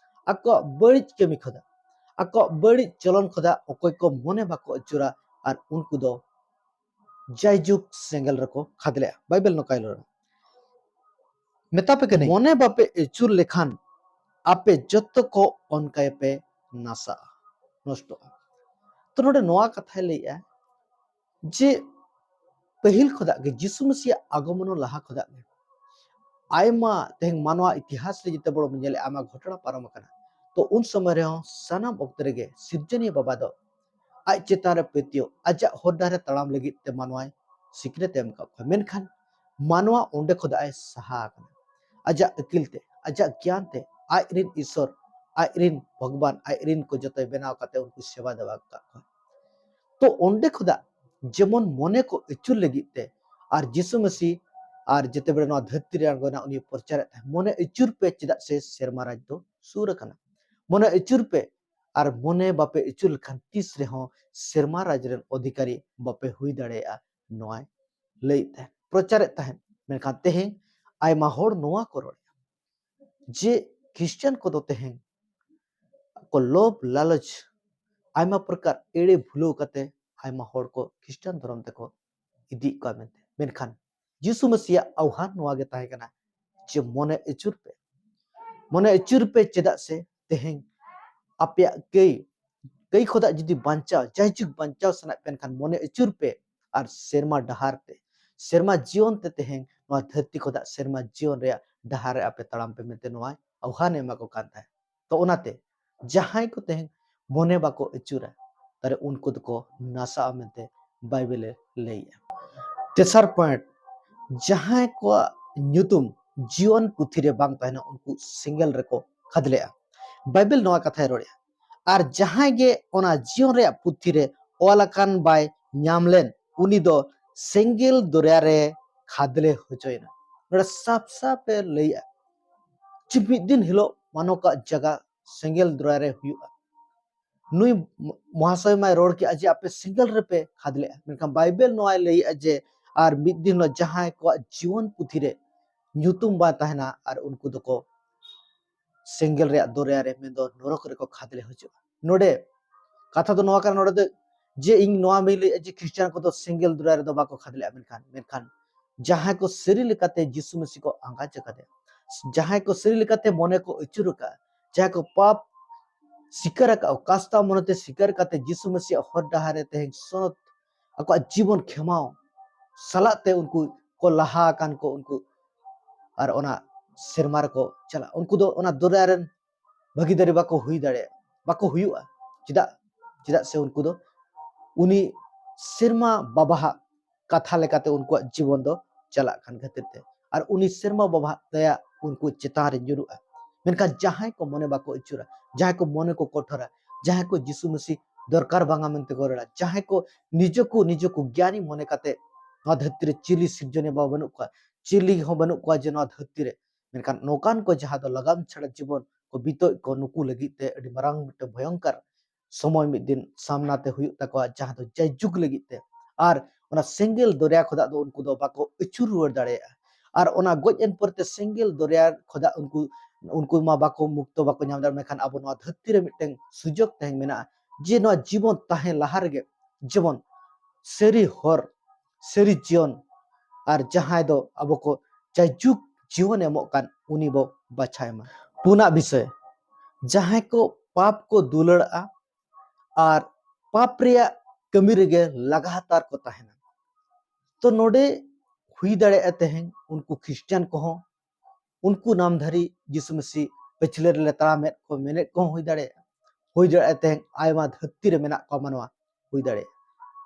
ᱟᱠᱚᱣᱟᱜ ᱵᱟᱹᱲᱤᱡ ᱠᱟᱹᱢᱤ ᱠᱷᱚᱫᱟᱜ, ᱟᱠᱚᱣᱟᱜ ᱵᱟᱹᱲᱤᱡ ᱪᱚᱞᱚᱱ ᱠᱷᱚᱫᱟᱜ ᱚᱠᱚᱭ ᱠᱚ ᱢᱚᱱᱮ ᱵᱟᱠᱚ ᱟᱹᱪᱩᱨᱟ, ᱟᱨ ᱩᱱᱠᱩ ᱫᱚ ᱡᱟᱭᱡᱩᱜᱽ ᱥᱮᱸᱜᱮᱞ ᱨᱮᱠᱚ ᱠᱷᱟᱫᱽᱞᱮᱜᱼᱟ᱾ ᱵᱟᱭᱵᱮᱞ ᱱᱚᱝᱠᱟᱭ ᱨᱚᱲᱟ, ᱢᱮᱛᱟ ᱯᱮ ᱠᱟᱹᱱᱟᱹᱧ, ᱢᱚᱱᱮ ᱵᱟᱯᱮ ᱟᱹᱪᱩᱨ ᱞᱮᱠᱷᱟᱱ ᱟᱯᱮ ᱡᱚᱛᱚ ᱠᱚ ᱚᱱᱠᱟᱭᱟᱯᱮ ᱱᱟᱥᱟᱜᱼᱟ, ᱱᱚᱥᱴᱚᱜᱼᱟ᱾ ᱛᱚ ᱱᱚᱰᱮ ᱱᱚᱣᱟ ᱠᱟᱛᱷᱟᱭ ᱞᱟᱹᱭᱮᱜᱼᱟ ᱡᱮ ᱯᱟᱹᱦᱤᱞ ᱠᱷᱚᱱᱟᱜ ᱜᱮ, ᱡᱤᱥᱩ ᱢᱟᱹᱥᱤᱭᱟᱜ ᱟᱜᱚᱢᱚᱱ ᱞᱟᱦᱟ ᱠᱷᱚᱱᱟᱜ ᱜᱮ ᱟᱭᱢᱟ, ᱛᱮᱦᱮᱧ ᱢᱟᱱᱣᱟ ᱤᱛᱤᱦᱟᱥ ᱨᱮ ᱡᱮᱛᱮ ᱵᱚᱲ ᱵᱚᱱ ᱧᱮᱞᱮᱜᱼᱟ, ᱟᱭᱢᱟ ᱜᱷᱚᱴᱚᱱᱟ ᱯᱟᱨᱚᱢ ᱟᱠᱟᱱᱟ᱾ ᱛᱚ ᱩᱱ ᱥᱚᱢᱚᱭ ᱨᱮᱦᱚᱸ ᱥᱟᱱᱟᱢ ᱚᱠᱛᱚ ᱨᱮᱜᱮ ᱥᱤᱨᱡᱚᱱᱤᱭᱟᱹ ᱵᱟᱵᱟ ᱫᱚ ᱟᱡ ᱪᱮᱛᱟᱱ ᱨᱮ ᱯᱟᱹᱛᱭᱟᱹᱣ, ᱟᱡᱟᱜ ᱦᱚᱨ ᱰᱟᱦᱟᱨ ᱨᱮ ᱛᱟᱲᱟᱢ ᱞᱟᱹᱜᱤᱫ ᱛᱮ ᱢᱟᱱᱣᱟᱭ ᱥᱤᱠᱷᱱᱟᱹᱛ ᱮ ᱮᱢ ᱟᱠᱟᱫ ᱠᱚᱣᱟ᱾ ᱢᱮᱱᱠᱷᱟᱱ ᱢᱟᱱᱣᱟ ᱚᱸᱰᱮ ᱠᱷᱚᱱᱟᱜ ᱮ ᱥᱟᱦᱟ ᱟᱠᱟᱱᱟ᱾ ᱟᱡᱟᱜ ᱟᱹᱠᱤᱞ ᱛᱮ, ᱟᱡᱟᱜ ᱜᱮᱭᱟᱱ ᱛᱮ, ᱟᱡ ᱨᱤᱱ ᱤᱥᱚᱨ, ᱟᱡ ᱨᱤᱱ ᱵᱷᱚᱜᱚᱵᱟᱱ, ᱟᱡ ᱨᱤᱱ ᱠᱚ ᱡᱚᱛᱚᱭ ᱵᱮᱱᱟᱣ ᱠᱟᱛᱮ ᱩᱱᱠᱩ ᱥᱮᱵᱟ ᱫᱮᱵᱟ ᱟᱠᱟᱫ ᱠᱚᱣᱟ᱾ ᱛᱚ ᱚᱸᱰᱮ ᱠᱷᱚᱱᱟᱜ ᱡᱮᱢᱚᱱ ᱢᱚᱱᱮ ᱠᱚ ᱟᱹᱪᱩᱨ ᱞᱟᱹᱜᱤᱫ ᱛᱮ ᱟᱨ ᱡᱤᱥᱩ ᱢᱟᱹᱥᱤ ᱟᱨ ᱡᱮᱛᱮ ᱵᱮᱲᱟ ᱱᱚᱣᱟ ᱫᱷᱟᱹᱨᱛᱤ ᱨᱮ ᱟᱬᱜᱚᱱᱟ, ᱩᱱᱤ ᱯᱨᱚᱪᱟᱨᱮᱫ ᱛᱟᱦᱮᱸᱫ, "ᱢᱚᱱᱮ ᱟᱹᱪᱩᱨ ᱯᱮ, ᱪᱮᱫᱟᱜ ᱥᱮ ᱥᱮᱨᱢᱟ ᱨᱟᱡᱽ ᱫᱚ ᱥᱩᱨ ᱟᱠᱟᱱᱟ᱾ ᱢᱚᱱᱮ ᱟᱹᱪᱩᱨ ᱯᱮ, ᱟᱨ ᱢᱚᱱᱮ ᱵᱟᱯᱮ ᱟᱹᱪᱩᱨ ᱞᱮᱠᱷᱟᱱ ᱛᱤᱥ ᱨᱮᱦᱚᱸ ᱥᱮᱨᱢᱟ ᱨᱟᱡᱽ ᱨᱮᱱ ᱚᱫᱷᱤᱠᱟᱨᱤ ᱵᱟᱯᱮ ᱦᱩᱭ ᱫᱟᱲᱮᱭᱟᱜᱼᱟ", ᱱᱚᱣᱟᱭ ᱞᱟᱹᱭᱮᱫ ᱛᱟᱦᱮᱸᱫ, ᱯᱨᱚᱪᱟᱨᱮᱫ ᱛᱟᱦᱮᱸᱫ᱾ ᱢᱮᱱᱠᱷᱟᱱ ᱛᱮᱦᱮᱧ ᱟᱭᱢᱟ ᱦᱚᱲ ᱱᱚᱣᱟ ᱠᱚ ᱨᱚᱲ ᱡᱮ ᱠᱷᱨᱤᱥᱪᱟᱱ ᱠᱚᱫᱚ ᱛᱮᱦᱮᱧ ᱠᱚ ᱞᱳᱵᱷ ᱞᱟᱞᱚᱪ ᱟᱭᱢᱟ ᱯᱨᱚᱠᱟᱨ ᱮᱲᱮ ᱵᱷᱩᱞᱟᱹᱣ ᱠᱟᱛᱮ ᱟᱭᱢᱟ ᱦᱚᱲ ᱠᱚ ᱠᱷᱨᱤᱥᱴᱟᱱ ᱫᱷᱚᱨᱚᱢ ᱛᱮᱠᱚ ᱤᱫᱤᱭᱮᱫ ᱠᱚᱣᱟ ᱢᱮᱱᱛᱮ᱾ ᱢᱮᱱᱠᱷᱟᱱ ᱡᱤᱥᱩ ᱢᱟᱹᱥᱤᱭᱟᱜ ᱟᱦᱣᱟᱱ ᱱᱚᱣᱟ ᱜᱮ ᱛᱟᱦᱮᱸ ᱠᱟᱱᱟ ᱡᱮ ᱢᱚᱱᱮ ᱟᱹᱪᱩᱨ ᱯᱮ, ᱢᱚᱱᱮ ᱟᱹᱪᱩᱨ ᱯᱮ, ᱪᱮᱫᱟᱜ ᱥᱮ ᱛᱮᱦᱮᱧ ᱟᱯᱮᱭᱟᱜ ᱠᱟᱹᱭ, ᱠᱟᱹᱭ ᱠᱷᱚᱱᱟᱜ ᱡᱩᱫᱤ ᱵᱟᱧᱪᱟᱣ, ᱡᱟᱭᱡᱩᱜᱽ ᱵᱟᱧᱪᱟᱣ ᱥᱟᱱᱟᱭᱮᱫ ᱯᱮ ᱮᱱᱠᱷᱟᱱ ᱢᱚᱱᱮ ᱟᱹᱪᱩᱨ ᱯᱮ ᱟᱨ ᱥᱮᱨᱢᱟ ᱰᱟᱦᱟᱨ ᱛᱮ, ᱥᱮᱨᱢᱟ ᱡᱤᱭᱚᱱ ᱛᱮ ᱛᱮᱦᱮᱧ ᱱᱚᱣᱟ ᱫᱷᱟᱹᱨᱛᱤ ᱠᱷᱚᱱᱟᱜ ᱥᱮᱨᱢᱟ ᱡᱤᱭᱚᱱ ᱨᱮᱭᱟᱜ ᱰᱟᱦᱟᱨ ᱨᱮ ᱟᱯᱮ ᱛᱟᱲᱟᱢ ᱯᱮ ᱢᱮᱱᱛᱮ ᱱᱚᱣᱟᱭ ᱟᱦᱣᱟᱱᱮ ᱮᱢᱟ ᱠᱚ ᱠᱟᱱ ᱛᱟᱦᱮᱸᱫ᱾ ᱛᱚ ᱚᱱᱟᱛᱮ ᱡᱟᱦᱟᱸᱭ ᱠᱚ ᱛᱮᱦᱮᱧ ᱢᱚᱱᱮ ᱵᱟᱠᱚ ᱟᱹᱪᱩᱨᱟ, ᱛᱟᱦᱞᱮ ᱩᱱᱠᱩ ᱫᱚᱠᱚ ᱱᱟᱥᱟᱜᱼᱟ ᱢᱮᱱᱛᱮ ᱵᱟᱭᱵᱮᱞᱮ ᱞᱟᱹᱭᱮᱜᱼᱟ᱾ ᱛᱮᱥᱟᱨ ᱯᱚᱭᱮᱱᱴ, ᱡᱟᱦᱟᱸᱭ ᱠᱚᱣᱟᱜ ᱧᱩᱛᱩᱢ ᱡᱤᱭᱚᱱ ᱯᱩᱛᱷᱤ ᱨᱮ ᱵᱟᱝ ᱛᱟᱦᱮᱱᱟ, ᱩᱱᱠᱩ ᱥᱮᱸᱜᱮᱞ ᱨᱮᱠᱚ ᱠᱷᱟᱫᱽᱞᱮᱜᱼᱟ᱾ ᱵᱟᱭᱵᱮᱞ ᱱᱚᱣᱟ ᱠᱟᱛᱷᱟᱭ ᱨᱚᱲᱮᱜᱼᱟ, "ᱟᱨ ᱡᱟᱦᱟᱸᱭ ᱜᱮ ᱚᱱᱟ ᱡᱤᱭᱚᱱ ᱨᱮᱭᱟᱜ ᱯᱩᱛᱷᱤ ᱨᱮ ᱚᱞ ᱟᱠᱟᱱ ᱵᱟᱭ ᱧᱟᱢ ᱞᱮᱱ, ᱩᱱᱤ ᱫᱚ ᱥᱮᱸᱜᱮᱞ ᱫᱚᱨᱭᱟ ᱨᱮ ᱠᱷᱟᱫᱽᱞᱮ ᱦᱚᱪᱚᱭᱮᱱᱟ᱾" ᱱᱚᱰᱮ ᱥᱟᱯ ᱥᱟᱯ ᱮ ᱞᱟᱹᱭᱮᱜᱼᱟ ᱡᱮ ᱢᱤᱫ ᱫᱤᱱ ᱦᱤᱞᱳᱜ ᱢᱟᱱᱚ ᱠᱚᱣᱟᱜ ᱡᱟᱭᱜᱟ ᱥᱮᱸᱜᱮᱞ ᱫᱚᱨᱭᱟ ᱨᱮ ᱦᱩᱭᱩᱜᱼᱟ᱾ ᱱᱩᱭ ᱢᱚᱦᱟᱥᱚᱭ ᱢᱟᱭ ᱨᱚᱲ ᱠᱮᱜᱼᱟ ᱡᱮ ᱟᱯᱮ ᱥᱮᱸᱜᱮᱞ ᱨᱮᱯᱮ ᱠᱷᱟᱫᱽᱞᱮᱜᱼᱟ, ᱢᱮᱱᱠᱷᱟᱱ ᱵᱟᱭᱵᱮᱞ ᱱᱚᱣᱟᱭ ᱞᱟᱹᱭᱮᱜᱼᱟ ᱡᱮ ᱟᱨ ᱢᱤᱫ ᱫᱤᱱ ᱦᱤᱞᱳᱜ ᱡᱟᱦᱟᱸᱭ ᱠᱚᱣᱟᱜ ᱡᱤᱭᱚᱱ ᱯᱩᱛᱷᱤ ᱨᱮ ᱧᱩᱛᱩᱢ ᱵᱟᱝ ᱛᱟᱦᱮᱱᱟ ᱟᱨ ᱩᱱᱠᱩ ᱫᱚᱠᱚ ᱥᱮᱸᱜᱮᱞ ᱨᱮᱭᱟᱜ ᱫᱚᱨᱭᱟ ᱨᱮ, ᱢᱮᱱᱫᱚ ᱱᱚᱨᱚᱠ ᱨᱮᱠᱚ ᱠᱷᱟᱫᱽᱞᱮ ᱦᱚᱪᱚᱜᱼᱟ᱾ ᱱᱚᱰᱮ ᱠᱟᱛᱷᱟ ᱫᱚ ᱱᱚᱣᱟ ᱠᱟᱱᱟ, ᱱᱚᱰᱮ ᱫᱚ ᱡᱮ ᱤᱧ ᱱᱚᱣᱟ ᱵᱟᱹᱧ ᱞᱟᱹᱭᱮᱜᱼᱟ ᱡᱮ ᱠᱷᱨᱤᱥᱴᱟᱱ ᱠᱚᱫᱚ ᱥᱮᱸᱜᱮᱞ ᱫᱚᱨᱭᱟ ᱨᱮᱫᱚ ᱵᱟᱠᱚ ᱠᱷᱟᱫᱽᱞᱮᱜᱼᱟ, ᱢᱮᱱᱠᱷᱟᱱ, ᱢᱮᱱᱠᱷᱟᱱ ᱡᱟᱦᱟᱸᱭ ᱠᱚ ᱥᱟᱹᱨᱤ ᱞᱮᱠᱟᱛᱮ ᱡᱤᱥᱩ ᱢᱟᱹᱥᱤ ᱠᱚ ᱟᱸᱜᱟᱪ ᱟᱠᱟᱫᱮᱭᱟ, ᱡᱟᱦᱟᱸᱭ ᱠᱚ ᱥᱟᱹᱨᱤ ᱞᱮᱠᱟᱛᱮ ᱢᱚᱱᱮ ᱠᱚ ᱟᱹᱪᱩᱨ ᱟᱠᱟᱫᱼᱟ, ᱡᱟᱦᱟᱸᱭ ᱠᱚ ᱯᱟᱯ ᱥᱤᱠᱟᱹᱨ ᱟᱠᱟᱫ, ᱠᱟᱥᱛᱟ ᱢᱚᱱᱮᱛᱮ ᱥᱤᱠᱟᱹᱨ ᱠᱟᱛᱮ ᱡᱤᱥᱩ ᱢᱟᱹᱥᱤᱭᱟᱜ ᱦᱚᱨ ᱰᱟᱦᱟᱨ ᱨᱮ ᱛᱮᱦᱮᱧ ᱥᱚᱱᱚᱛ ᱟᱠᱚᱣᱟᱜ ᱡᱤᱵᱚᱱ ᱠᱷᱮᱢᱟᱣ ᱥᱟᱞᱟᱜ ᱛᱮ ᱩᱱᱠᱩ ᱠᱚ ᱞᱟᱦᱟ ᱟᱠᱟᱱ ᱠᱚ, ᱩᱱᱠᱩ ᱟᱨ ᱚᱱᱟ ᱥᱮᱨᱢᱟ ᱨᱮᱠᱚ ᱪᱟᱞᱟᱜᱼᱟ᱾ ᱩᱱᱠᱩ ᱫᱚ ᱚᱱᱟ ᱫᱚᱨᱭᱟ ᱨᱮᱱ ᱵᱷᱟᱹᱜᱤᱫᱟᱹᱨᱤ ᱵᱟᱠᱚ ᱦᱩᱭ ᱫᱟᱲᱮᱭᱟᱜᱼᱟ, ᱵᱟᱠᱚ ᱦᱩᱭᱩᱜᱼᱟ᱾ ᱪᱮᱫᱟᱜ? ᱪᱮᱫᱟᱜ ᱥᱮ ᱩᱱᱠᱩ ᱫᱚ ᱩᱱᱤ ᱥᱮᱨᱢᱟ ᱵᱟᱵᱟᱦᱟᱜ ᱠᱟᱛᱷᱟ ᱞᱮᱠᱟᱛᱮ ᱩᱱᱠᱩᱣᱟᱜ ᱡᱤᱵᱚᱱ ᱫᱚ ᱪᱟᱞᱟᱜ ᱠᱟᱱ ᱠᱷᱟᱹᱛᱤᱨ ᱛᱮ᱾ ᱟᱨ ᱩᱱᱤ ᱥᱮᱨᱢᱟ ᱵᱟᱵᱟᱦᱟᱜ ᱫᱟᱭᱟ ᱩᱱᱠᱩ ᱪᱮᱛᱟᱱ ᱨᱮ ᱧᱩᱨᱩᱜᱼᱟ᱾ ᱢᱮᱱᱠᱷᱟᱱ ᱡᱟᱦᱟᱸᱭ ᱠᱚ ᱢᱚᱱᱮ ᱵᱟᱠᱚ ᱟᱹᱪᱩᱨᱟ, ᱡᱟᱦᱟᱸᱭ ᱠᱚ ᱢᱚᱱᱮ ᱠᱚ ᱠᱚᱴᱷᱚᱨᱟ, ᱡᱟᱦᱟᱸᱭ ᱠᱚ ᱡᱤᱥᱩ ᱢᱟᱹᱥᱤ ᱫᱚᱨᱠᱟᱨ ᱵᱟᱝᱟ ᱢᱮᱱᱛᱮ ᱠᱚ ᱨᱚᱲᱟ, ᱡᱟᱦᱟᱸᱭ ᱠᱚ ᱱᱤᱡᱮ ᱠᱚ ᱱᱤᱡᱮ ᱠᱚ ᱜᱮᱭᱟᱱᱤ ᱢᱚᱱᱮ ᱠᱟᱛᱮ ᱱᱚᱣᱟ ᱫᱷᱟᱹᱨᱛᱤ ᱨᱮ ᱪᱤᱞᱤ ᱥᱤᱨᱡᱚᱱᱤᱭᱟᱹ ᱵᱟᱵᱟ ᱵᱟᱹᱱᱩᱜ ᱠᱚᱣᱟ, ᱪᱤᱞᱤ ᱦᱚᱸ ᱵᱟᱹᱱᱩᱜ ᱠᱚᱣᱟ ᱡᱮ ᱱᱚᱣᱟ ᱫᱷᱟᱹᱨᱛᱤ ᱨᱮ᱾ ᱢᱮᱱᱠᱷᱟᱱ ᱱᱚᱝᱠᱟᱱ ᱠᱚ ᱡᱟᱦᱟᱸ ᱫᱚ ᱞᱟᱜᱟᱢ ᱪᱷᱟᱲᱟ ᱡᱤᱵᱚᱱ ᱠᱚ ᱵᱤᱛᱟᱹᱣᱮᱫ ᱠᱚ, ᱱᱩᱠᱩ ᱞᱟᱹᱜᱤᱫ ᱛᱮ ᱟᱹᱰᱤ ᱢᱟᱨᱟᱝ ᱢᱤᱫᱴᱟᱝ ᱵᱷᱚᱭᱚᱝᱠᱚᱨ ᱥᱚᱢᱚᱭ ᱢᱤᱫ ᱫᱤᱱ ᱥᱟᱢᱱᱟ ᱛᱮ ᱦᱩᱭᱩᱜ ᱛᱟᱠᱚᱣᱟ, ᱡᱟᱦᱟᱸ ᱫᱚ ᱡᱟᱭᱡᱩᱜᱽ ᱞᱟᱹᱜᱤᱫ ᱛᱮ᱾ ᱟᱨ ᱚᱱᱟ ᱥᱮᱸᱜᱮᱞ ᱫᱚᱨᱭᱟ ᱠᱷᱚᱱᱟᱜ ᱫᱚ ᱩᱱᱠᱩ ᱫᱚ ᱵᱟᱠᱚ ᱟᱹᱪᱩᱨ ᱨᱩᱣᱟᱹᱲ ᱫᱟᱲᱮᱭᱟᱜᱼᱟ᱾ ᱟᱨ ᱚᱱᱟ ᱜᱚᱡ ᱮᱱ ᱯᱚᱨᱮ ᱛᱮ ᱥᱮᱸᱜᱮᱞ ᱫᱚᱨᱭᱟ ᱠᱷᱚᱱᱟᱜ ᱩᱱᱠᱩ, ᱩᱱᱠᱩ ᱢᱟ ᱵᱟᱠᱚ ᱢᱩᱠᱛᱚ, ᱵᱟᱠᱚ ᱧᱟᱢ ᱫᱟᱲᱮᱭᱟᱜᱼᱟ᱾ ᱢᱮᱱᱠᱷᱟᱱ ᱟᱵᱚ ᱱᱚᱣᱟ ᱫᱷᱟᱹᱨᱛᱤ ᱨᱮ ᱢᱤᱫᱴᱟᱝ ᱥᱩᱡᱳᱜᱽ ᱛᱟᱦᱮᱸ ᱢᱮᱱᱟᱜᱼᱟ ᱡᱮ ᱱᱚᱣᱟ ᱡᱤᱵᱚᱱ ᱛᱟᱦᱮᱸ ᱞᱟᱦᱟ ᱨᱮᱜᱮ ᱡᱮᱢᱚᱱ ᱥᱟᱹᱨᱤ ᱦᱚᱨ, ᱥᱟᱹᱨᱤ ᱡᱤᱭᱚᱱ, ᱟᱨ ᱡᱟᱦᱟᱸᱭ ᱫᱚ ᱟᱵᱚ ᱠᱚ ᱡᱟᱭᱡᱩᱜᱽ ᱡᱤᱭᱚᱱ ᱮᱢᱚᱜ ᱠᱟᱱ, ᱩᱱᱤ ᱵᱚ ᱵᱟᱪᱷᱟᱭ ᱢᱟ᱾ ᱯᱩᱱᱟᱜ ᱵᱤᱥᱚᱭ, ᱡᱟᱦᱟᱸᱭ ᱠᱚ ᱯᱟᱯ ᱠᱚ ᱫᱩᱞᱟᱹᱲᱟᱜᱼᱟ ᱟᱨ ᱯᱟᱯ ᱨᱮᱭᱟᱜ ᱠᱟᱹᱢᱤ ᱨᱮᱜᱮ ᱞᱟᱜᱟᱛᱟᱨ ᱠᱚ ᱛᱟᱦᱮᱱᱟ᱾ ᱛᱚ ᱱᱚᱰᱮ ᱦᱩᱭ ᱫᱟᱲᱮᱭᱟᱜᱼᱟ ᱛᱮᱦᱮᱧ ᱩᱱᱠᱩ ᱠᱷᱨᱤᱥᱴᱟᱱ ᱠᱚᱦᱚᱸ, ᱩᱱᱠᱩ ᱱᱟᱢᱫᱷᱟᱨᱤ ᱡᱤᱥᱩ ᱢᱟᱹᱥᱤ ᱯᱟᱹᱪᱷᱞᱟᱹ ᱨᱮᱞᱮ ᱛᱟᱲᱟᱢᱮᱫ ᱠᱚ ᱢᱮᱱᱮᱫ ᱠᱚᱦᱚᱸ ᱦᱩᱭ ᱫᱟᱲᱮᱭᱟᱜᱼᱟ᱾ ᱦᱩᱭ ᱫᱟᱲᱮᱭᱟᱜᱼᱟ ᱛᱮᱦᱮᱧ ᱟᱭᱢᱟ ᱫᱷᱟᱹᱨᱛᱤ ᱨᱮ ᱢᱮᱱᱟᱜ ᱠᱚᱣᱟ ᱢᱟᱱᱣᱟ, ᱦᱩᱭ ᱫᱟᱲᱮᱭᱟᱜᱼᱟ᱾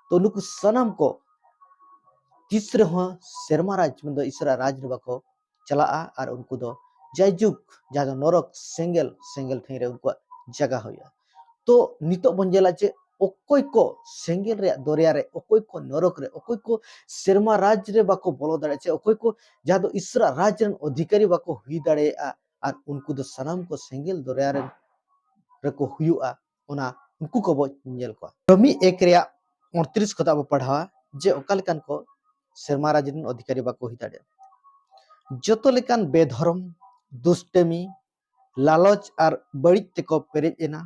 ᱛᱚ ᱱᱩᱠᱩ ᱥᱟᱱᱟᱢ ᱠᱚ ᱛᱤᱥ ᱨᱮᱦᱚᱸ ᱥᱮᱨᱢᱟ ᱨᱟᱡᱽ ᱢᱮᱱᱫᱚ ᱤᱥᱚᱨᱟᱜ ᱨᱟᱡᱽ ᱨᱮ ᱵᱟᱠᱚ ᱪᱟᱞᱟᱜᱼᱟ᱾ ᱟᱨ ᱩᱱᱠᱩ ᱫᱚ ᱡᱟᱭᱡᱩᱜᱽ ᱡᱟᱦᱟᱸ ᱫᱚ ᱱᱚᱨᱚᱠ ᱥᱮᱸᱜᱮᱞ, ᱥᱮᱸᱜᱮᱞ ᱴᱷᱮᱱ ᱨᱮ ᱩᱱᱠᱩᱣᱟᱜ ᱡᱟᱭᱜᱟ ᱦᱩᱭᱩᱜᱼᱟ᱾ ᱛᱚ ᱱᱤᱛᱚᱜ ᱵᱚᱱ ᱧᱮᱞᱟ ᱡᱮ ᱚᱠᱚᱭ ᱠᱚ ᱥᱮᱸᱜᱮᱞ ᱨᱮᱭᱟᱜ ᱫᱚᱨᱭᱟ ᱨᱮ, ᱚᱠᱚᱭ ᱠᱚ ᱱᱚᱨᱚᱠ ᱨᱮ, ᱚᱠᱚᱭ ᱠᱚ ᱥᱮᱨᱢᱟ ᱨᱟᱡᱽ ᱨᱮ ᱵᱟᱠᱚ ᱵᱚᱞᱚ ᱫᱟᱲᱮᱭᱟᱜᱼᱟ, ᱪᱮ ᱚᱠᱚᱭ ᱠᱚ ᱡᱟᱦᱟᱸ ᱫᱚ ᱤᱥᱚᱨᱟᱜ ᱨᱟᱡᱽ ᱨᱮᱱ ᱚᱫᱷᱤᱠᱟᱨᱤ ᱵᱟᱠᱚ ᱦᱩᱭ ᱫᱟᱲᱮᱭᱟᱜᱼᱟ᱾ ᱟᱨ ᱩᱱᱠᱩ ᱫᱚ ᱥᱟᱱᱟᱢ ᱠᱚ ᱥᱮᱸᱜᱮᱞ ᱫᱚᱨᱭᱟ ᱨᱮᱱ ᱨᱮᱠᱚ ᱦᱩᱭᱩᱜᱼᱟ, ᱚᱱᱟ ᱩᱱᱠᱩ ᱠᱚᱵᱚ ᱧᱮᱞ ᱠᱚᱣᱟ᱾ ᱨᱳᱢᱤ ᱮᱠ ᱨᱮᱭᱟᱜ ᱩᱱᱛᱨᱤᱥ ᱠᱷᱚᱱᱟᱜ ᱵᱚ ᱯᱟᱲᱦᱟᱣᱟ ᱡᱮ ᱚᱠᱟ ᱞᱮᱠᱟᱱ ᱠᱚ ᱥᱮᱨᱢᱟ ᱨᱟᱡᱽ ᱨᱮᱱ ᱚᱫᱷᱤᱠᱟᱨᱤ ᱵᱟᱠᱚ ᱦᱩᱭ ᱫᱟᱲᱮᱭᱟᱜᱼᱟ᱾ ᱡᱚᱛᱚ ᱞᱮᱠᱟᱱ ᱵᱮᱫᱷᱚᱨᱚᱢ, ᱫᱩᱥᱴᱟᱹᱢᱤ, ᱞᱟᱞᱚᱪ ᱟᱨ ᱵᱟᱹᱲᱤᱡ ᱛᱮᱠᱚ ᱯᱮᱨᱮᱡ ᱮᱱᱟ,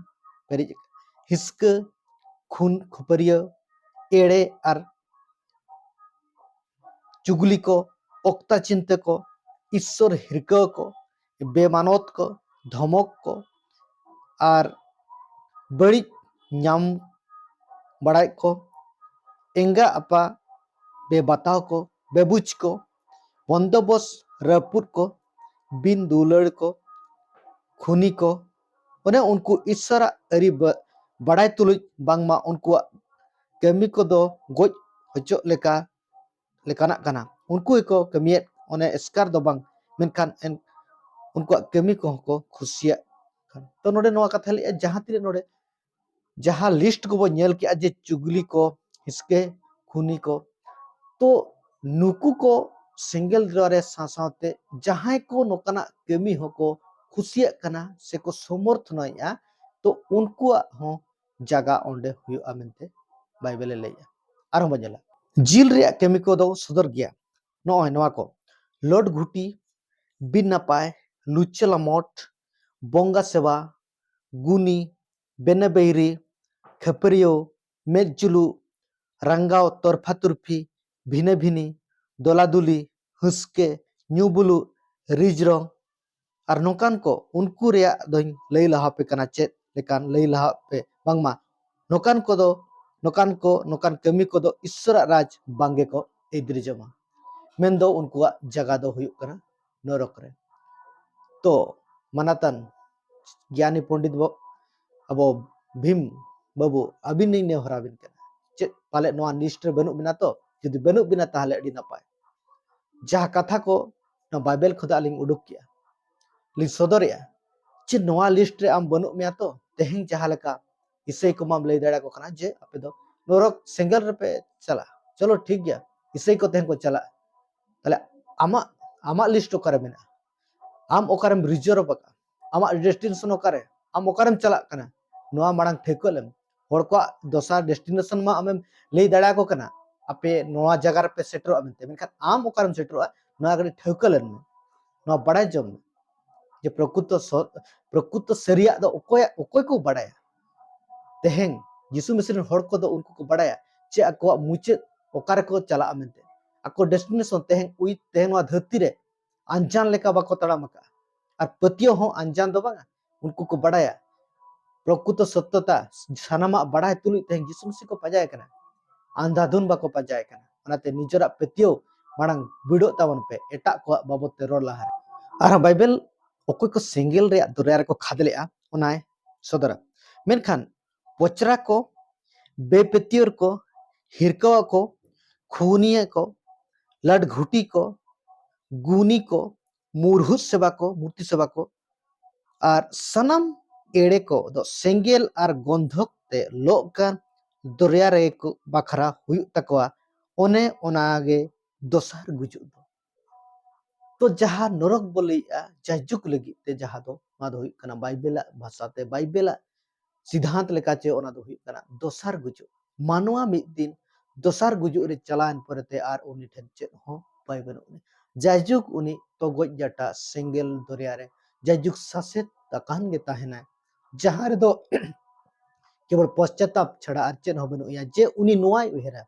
ᱯᱮᱨᱮᱡ ᱦᱤᱥᱠᱟᱹ, ᱠᱷᱩᱱ ᱠᱷᱩᱯᱟᱹᱨᱤᱭᱟᱹ, ᱮᱲᱮ ᱟᱨ ᱪᱩᱜᱽᱞᱤ ᱠᱚ, ᱚᱠᱛᱟ ᱪᱤᱱᱛᱟᱹ ᱠᱚ, ᱤᱥᱥᱚᱨ ᱦᱤᱨᱠᱟᱹ ᱠᱚ, ᱵᱮᱢᱟᱱᱚᱛ ᱠᱚ, ᱫᱷᱚᱢᱚᱠ ᱠᱚ, ᱟᱨ ᱵᱟᱹᱲᱤᱡ ᱧᱟᱢ ᱵᱟᱲᱟᱭᱮᱫ ᱠᱚ, ᱮᱸᱜᱟ ᱟᱯᱟ ᱵᱮᱵᱟᱛᱟᱣ ᱠᱚ, ᱵᱮᱵᱩᱡ ᱠᱚ, ᱵᱚᱱᱫᱚᱵᱚᱥ ᱨᱟᱹᱯᱩᱫ ᱠᱚ, ᱵᱤᱱ ᱫᱩᱞᱟᱹᱲ ᱠᱚ, ᱠᱷᱩᱱᱤ ᱠᱚ, ᱚᱱᱮ ᱩᱱᱠᱩ ᱤᱥᱥᱚᱨᱟᱜ ᱟᱹᱨᱤ ᱵᱟ-, ᱵᱟᱲᱟᱭ ᱛᱩᱞᱩᱡ ᱵᱟᱝᱢᱟ ᱩᱱᱠᱩᱣᱟᱜ ᱠᱟᱹᱢᱤ ᱠᱚᱫᱚ ᱜᱚᱡ ᱦᱚᱪᱚᱜ ᱞᱮᱠᱟ ᱞᱮᱠᱟᱱᱟᱜ ᱠᱟᱱᱟ᱾ ᱩᱱᱠᱩ ᱜᱮᱠᱚ ᱠᱟᱹᱢᱤᱭᱮᱫ, ᱚᱱᱮ ᱮᱥᱠᱟᱨ ᱫᱚ ᱵᱟᱝ, ᱢᱮᱱᱠᱷᱟᱱ ᱮᱱ-, ᱩᱱᱠᱩᱣᱟᱜ ᱠᱟᱹᱢᱤ ᱠᱚᱦᱚᱸ ᱠᱚ ᱠᱩᱥᱤᱭᱟᱜ ᱠᱟᱱᱟ᱾ ᱛᱚ ᱱᱚᱰᱮ ᱱᱚᱣᱟ ᱠᱟᱛᱷᱟ ᱞᱟᱹᱭᱮᱜᱼᱟ, ᱡᱟᱦᱟᱸ ᱛᱤᱱᱟᱹᱜ ᱱᱚᱰᱮ ᱡᱟᱦᱟᱸ ᱞᱤᱥᱴ ᱠᱚᱵᱚ ᱧᱮᱞ ᱠᱮᱜᱼᱟ ᱡᱮ ᱪᱩᱜᱽᱞᱤ ᱠᱚ, ᱦᱤᱥᱠᱮ, ᱠᱷᱩᱱᱤ ᱠᱚ, ᱛᱚ ᱱᱩᱠᱩ ᱠᱚ ᱥᱮᱸᱜᱮᱞ ᱫᱩᱣᱟᱨᱮ ᱥᱟᱶ ᱥᱟᱶᱛᱮ ᱡᱟᱦᱟᱸᱭ ᱠᱚ ᱱᱚᱝᱠᱟᱱᱟᱜ ᱠᱟᱹᱢᱤ ᱦᱚᱸᱠᱚ ᱠᱩᱥᱤᱭᱟᱜ ᱠᱟᱱᱟ ᱥᱮᱠᱚ ᱥᱚᱢᱚᱨᱛᱷᱚᱱᱚᱜᱼᱟ, ᱛᱚ ᱩᱱᱠᱩᱣᱟᱜ ᱦᱚᱸ ᱡᱟᱜᱟ ᱚᱸᱰᱮ ᱦᱩᱭᱩᱜᱼᱟ ᱢᱮᱱᱛᱮ ᱵᱟᱭᱵᱮᱞᱮ ᱞᱟᱹᱭᱮᱜᱼᱟ᱾ ᱟᱨᱦᱚᱸ ᱵᱚᱱ ᱧᱮᱞᱟ, ᱡᱤᱞ ᱨᱮᱭᱟᱜ ᱠᱟᱹᱢᱤ ᱠᱚᱫᱚ ᱥᱚᱫᱚᱨ ᱜᱮᱭᱟ᱾ ᱱᱚᱜᱼᱚᱭ ᱱᱚᱣᱟ ᱠᱚ, ᱞᱚᱰ ᱜᱷᱩᱴᱤ, ᱵᱤᱱ ᱱᱟᱯᱟᱭ, ᱞᱩᱪᱟᱹ ᱞᱟᱢᱚᱴ, ᱵᱚᱸᱜᱟ ᱥᱮᱵᱟ, ᱜᱩᱱᱤ, ᱵᱮᱱᱮ ᱵᱟᱹᱭᱨᱤ, ᱠᱷᱟᱹᱯᱟᱹᱨᱤᱭᱟᱹᱣ, ᱢᱮᱫ ᱡᱩᱞᱩᱜ, ᱨᱟᱸᱜᱟᱣ, ᱛᱚᱨᱯᱷᱟ ᱛᱩᱨᱯᱷᱤ, ᱵᱷᱤᱱᱟᱹ ᱵᱷᱤᱱᱤ, ᱫᱚᱞᱟᱫᱩᱞᱤ, ᱦᱩᱥᱠᱮ, ᱧᱩ ᱵᱩᱞᱩᱜ, ᱨᱤᱡᱽ ᱨᱚᱝ, ᱟᱨ ᱱᱚᱝᱠᱟᱱ ᱠᱚ, ᱩᱱᱠᱩ ᱨᱮᱭᱟᱜ ᱫᱚᱧ ᱞᱟᱹᱭ ᱞᱟᱦᱟ ᱯᱮ ᱠᱟᱱᱟ᱾ ᱪᱮᱫ ᱞᱮᱠᱟᱱ? ᱞᱟᱹᱭ ᱞᱟᱦᱟ ᱯᱮ, ᱵᱟᱝᱢᱟ ᱱᱚᱝᱠᱟᱱ ᱠᱚᱫᱚ, ᱱᱚᱝᱠᱟᱱ ᱠᱚ, ᱱᱚᱝᱠᱟᱱ ᱠᱟᱹᱢᱤ ᱠᱚᱫᱚ ᱤᱥᱥᱚᱨᱟᱜ ᱨᱟᱡᱽ ᱵᱟᱝ ᱜᱮᱠᱚ ᱟᱹᱭᱫᱟᱹᱨᱤ ᱡᱚᱝᱟ᱾ ᱢᱮᱱᱫᱚ ᱩᱱᱠᱩᱣᱟᱜ ᱡᱟᱜᱟ ᱫᱚ ᱦᱩᱭᱩᱜ ᱠᱟᱱᱟ ᱱᱚᱨᱚᱠ ᱨᱮ᱾ ᱛᱚ ᱢᱟᱱᱟᱛᱟᱱ ᱜᱮᱭᱟᱱᱤ ᱯᱚᱱᱰᱤᱛ ᱵᱟ-, ᱟᱵᱚ ᱵᱷᱤᱢ ᱵᱟᱹᱵᱩ, ᱟᱹᱵᱤᱱ ᱞᱤᱧ ᱱᱮᱦᱚᱨ ᱟᱵᱤᱱ ᱠᱟᱱᱟ, ᱪᱮᱫ ᱯᱟᱞᱮ ᱱᱚᱣᱟ ᱞᱤᱥᱴ ᱨᱮ ᱵᱟᱹᱱᱩᱜ ᱵᱤᱱᱟ? ᱛᱚ ᱡᱩᱫᱤ ᱵᱟᱹᱱᱩᱜ ᱵᱤᱱᱟ, ᱛᱟᱦᱚᱞᱮ ᱟᱹᱰᱤ ᱱᱟᱯᱟᱭ᱾ ᱡᱟᱦᱟᱸ ᱠᱟᱛᱷᱟ ᱠᱚ ᱱᱚᱣᱟ ᱵᱟᱭᱵᱮᱞ ᱠᱷᱚᱱᱟᱜ ᱞᱤᱧ ᱩᱰᱩᱠ ᱠᱮᱜᱼᱟ, ᱞᱤᱧ ᱥᱚᱫᱚᱨᱮᱜᱼᱟ, ᱪᱮᱫ ᱱᱚᱣᱟ ᱞᱤᱥᱴ ᱨᱮ ᱟᱢ ᱵᱟᱹᱱᱩᱜ ᱢᱮᱭᱟ? ᱛᱚ ᱛᱮᱦᱮᱧ ᱡᱟᱦᱟᱸ ᱞᱮᱠᱟ ᱤᱥᱟᱹᱭ ᱠᱚ ᱢᱟᱢ ᱞᱟᱹᱭ ᱫᱟᱲᱮᱭᱟᱠᱚ ᱠᱟᱱᱟ ᱡᱮ ᱟᱯᱮ ᱫᱚ ᱱᱚᱨᱚᱠ ᱥᱮᱸᱜᱮᱞ ᱨᱮᱯᱮ ᱪᱟᱞᱟᱜᱼᱟ, ᱪᱚᱞᱚ ᱴᱷᱤᱠ ᱜᱮᱭᱟ, ᱤᱥᱟᱹᱭ ᱠᱚ ᱛᱮᱦᱮᱧ ᱠᱚ ᱪᱟᱞᱟᱜᱼᱟ᱾ ᱛᱟᱦᱞᱮ ᱟᱢᱟᱜ, ᱟᱢᱟᱜ ᱞᱤᱥᱴ ᱚᱠᱟᱨᱮ ᱢᱮᱱᱟᱜᱼᱟ? ᱟᱢ ᱚᱠᱟᱨᱮᱢ ᱨᱤᱡᱟᱨᱵᱷ ᱟᱠᱟᱫᱼᱟ? ᱟᱢᱟᱜ ᱰᱮᱥᱴᱤᱱᱮᱥᱚᱱ ᱚᱠᱟᱨᱮ? ᱟᱢ ᱚᱠᱟᱨᱮᱢ ᱪᱟᱞᱟᱜ ᱠᱟᱱᱟ? ᱱᱚᱣᱟ ᱢᱟᱲᱟᱝ ᱴᱷᱟᱹᱣᱠᱟᱹ ᱞᱮᱢ᱾ ᱦᱚᱲ ᱠᱚᱣᱟᱜ ᱫᱚᱥᱟᱨ ᱰᱮᱥᱴᱤᱱᱮᱥᱚᱱ ᱢᱟ ᱟᱢᱮᱢ ᱞᱟᱹᱭ ᱫᱟᱲᱮᱭᱟᱠᱚ ᱠᱟᱱᱟ, ᱟᱯᱮ ᱱᱚᱣᱟ ᱡᱟᱭᱜᱟ ᱨᱮᱯᱮ ᱥᱮᱴᱮᱨᱚᱜᱼᱟ ᱢᱮᱱᱛᱮ, ᱢᱮᱱᱠᱷᱟᱱ ᱟᱢ ᱚᱠᱟᱨᱮᱢ ᱥᱮᱴᱮᱨᱚᱜᱼᱟ, ᱱᱚᱣᱟ ᱠᱟᱹᱴᱤᱡ ᱴᱷᱟᱹᱣᱠᱟᱹ ᱞᱮᱱ ᱢᱮ᱾ ᱱᱚᱣᱟ ᱵᱟᱲᱟᱭ ᱡᱚᱝ ᱢᱮ ᱡᱮ ᱯᱨᱚᱠᱩᱛᱚ ᱥᱚ-, ᱯᱨᱚᱠᱩᱛᱚ ᱥᱟᱹᱨᱤᱭᱟᱜ ᱫᱚ ᱚᱠᱚᱭᱟᱜ, ᱚᱠᱚᱭ ᱠᱚ ᱵᱟᱲᱟᱭᱟ? ᱛᱮᱦᱮᱧ ᱡᱤᱥᱩ ᱢᱮᱥᱤ ᱨᱮᱱ ᱦᱚᱲ ᱠᱚᱫᱚ ᱩᱱᱠᱩ ᱠᱚ ᱵᱟᱲᱟᱭᱟ ᱡᱮ ᱟᱠᱚᱣᱟᱜ ᱢᱩᱪᱟᱹᱫ ᱚᱠᱟ ᱨᱮᱠᱚ ᱪᱟᱞᱟᱜᱼᱟ ᱢᱮᱱᱛᱮ᱾ ᱟᱠᱚ ᱰᱮᱥᱴᱤᱱᱮᱥᱚᱱ ᱛᱮᱦᱮᱧ ᱩᱭ-, ᱛᱮᱦᱮᱧ ᱱᱚᱣᱟ ᱫᱷᱟᱹᱨᱛᱤ ᱨᱮ ᱟᱱᱡᱟᱱ ᱞᱮᱠᱟ ᱵᱟᱠᱚ ᱛᱟᱲᱟᱢ ᱟᱠᱟᱫᱼᱟ᱾ ᱟᱨ ᱯᱟᱹᱛᱭᱟᱹᱣ ᱦᱚᱸ ᱟᱱᱡᱟᱱ ᱫᱚ ᱵᱟᱝᱟ, ᱩᱱᱠᱩ ᱠᱚ ᱵᱟᱲᱟᱭᱟ ᱯᱨᱚᱠᱩᱛᱚ ᱥᱚᱛᱛᱚᱛᱟ᱾ ᱥᱟᱱᱟᱢᱟᱜ ᱵᱟᱲᱟᱭ ᱛᱩᱞᱩᱡ ᱛᱮᱦᱮᱧ ᱡᱤᱥᱩ ᱢᱮᱥᱤ ᱠᱚ ᱯᱟᱸᱡᱟᱭᱮ ᱠᱟᱱᱟ, ᱟᱱᱫᱷᱟᱫᱷᱩᱱ ᱵᱟᱠᱚ ᱯᱟᱸᱡᱟᱭᱮ ᱠᱟᱱᱟ᱾ ᱚᱱᱟᱛᱮ ᱱᱤᱡᱮᱨᱟᱜ ᱯᱟᱹᱛᱭᱟᱹᱣ ᱢᱟᱲᱟᱝ ᱵᱤᱰᱟᱹᱜ ᱛᱟᱵᱚᱱ ᱯᱮ ᱮᱴᱟᱜ ᱠᱚᱣᱟᱜ ᱵᱟᱵᱚᱫ ᱛᱮ ᱨᱚᱲ ᱞᱟᱦᱟᱨᱮ᱾ ᱟᱨᱦᱚᱸ ᱵᱟᱭᱵᱮᱞ ᱚᱠᱚᱭ ᱠᱚ ᱥᱮᱸᱜᱮᱞ ᱨᱮᱭᱟᱜ ᱫᱚᱨᱭᱟ ᱨᱮᱠᱚ ᱠᱷᱟᱫᱽ ᱞᱮᱜᱼᱟ, ᱚᱱᱟᱭ ᱥᱚᱫᱚᱨᱟ᱾ ᱢᱮᱱᱠᱷᱟᱱ ᱯᱚᱪᱨᱟ ᱠᱚ ᱵᱮᱯᱟᱹᱛᱭᱟᱹᱣ ᱠᱚ, ᱦᱤᱨᱠᱟᱹᱣᱟᱜ ᱠᱚ, ᱠᱷᱩᱱᱤᱭᱟᱹ ᱠᱚ, ᱞᱟᱴᱜᱷᱩᱴᱤ ᱠᱚ, ᱜᱩᱱᱤ ᱠᱚ, ᱢᱩᱨᱦᱩᱫ ᱥᱮᱵᱟ ᱠᱚ, ᱢᱩᱨᱛᱤ ᱥᱮᱵᱟ ᱠᱚ, ᱟᱨ ᱥᱟᱱᱟᱢ ᱮᱲᱮ ᱠᱚ ᱫᱚ ᱥᱮᱸᱜᱮᱞ ᱟᱨ ᱜᱚᱱᱫᱷᱚᱠ ᱛᱮ ᱞᱚᱜ ᱠᱟᱱ ᱫᱚᱨᱭᱟ ᱨᱮ ᱠᱚ ᱵᱟᱠᱷᱨᱟ ᱦᱩᱭᱩᱜ ᱛᱟᱠᱚᱣᱟ᱾ ᱚᱱᱮ ᱚᱱᱟ ᱜᱮ ᱫᱚᱥᱟᱨ ᱜᱩᱡᱩᱜ ᱫᱚ᱾ ᱛᱚ ᱡᱟᱦᱟᱸ ᱱᱚᱨᱚᱠ ᱵᱚ ᱞᱟᱹᱭᱮᱜᱼᱟ ᱡᱟᱭᱡᱩᱜᱽ ᱞᱟᱹᱜᱤᱫ ᱛᱮ, ᱡᱟᱦᱟᱸ ᱫᱚ, ᱱᱚᱣᱟ ᱫᱚ ᱦᱩᱭᱩᱜ ᱠᱟᱱᱟ ᱵᱟᱭᱵᱮᱞᱟᱜ ᱵᱷᱟᱥᱟᱛᱮ, ᱵᱟᱭᱵᱮᱞᱟᱜ ᱥᱤᱫᱷᱟᱱᱛ ᱞᱮᱠᱟᱛᱮ ᱚᱱᱟ ᱫᱚ ᱦᱩᱭᱩᱜ ᱠᱟᱱᱟ ᱫᱚᱥᱟᱨ ᱜᱩᱡᱩᱜ᱾ ᱢᱟᱱᱣᱟ ᱢᱤᱫ ᱫᱤᱱ ᱫᱚᱥᱟᱨ ᱜᱩᱡᱩᱜ ᱨᱮ ᱪᱟᱞᱟᱣᱮᱱ ᱯᱚᱨᱮᱛᱮ ᱟᱨ ᱩᱱᱤ ᱴᱷᱮᱱ ᱪᱮᱫ ᱦᱚᱸ ᱵᱟᱭ ᱵᱟᱹᱱᱩᱜ ᱟᱹᱱᱤᱡ᱾ ᱡᱟᱭᱡᱩᱜᱽ ᱩᱱᱤ ᱛᱚᱜᱚᱡ ᱡᱟᱴᱟ ᱥᱮᱸᱜᱮᱞ ᱫᱚᱨᱭᱟ ᱨᱮ ᱡᱟᱭᱡᱩᱜᱽ ᱥᱟᱥᱮᱛ ᱟᱠᱟᱱ ᱜᱮ ᱛᱟᱦᱮᱱᱟᱭ, ᱡᱟᱦᱟᱸ ᱨᱮᱫᱚ ᱠᱮᱵᱚᱞ ᱯᱚᱥᱪᱟᱛᱟᱯ ᱪᱷᱟᱲᱟ ᱟᱨ ᱪᱮᱫ ᱦᱚᱸ ᱵᱟᱹᱱᱩᱜ ᱟᱭᱟ᱾ ᱡᱮ ᱩᱱᱤ ᱱᱚᱣᱟᱭ ᱩᱭᱦᱟᱹᱨᱟ,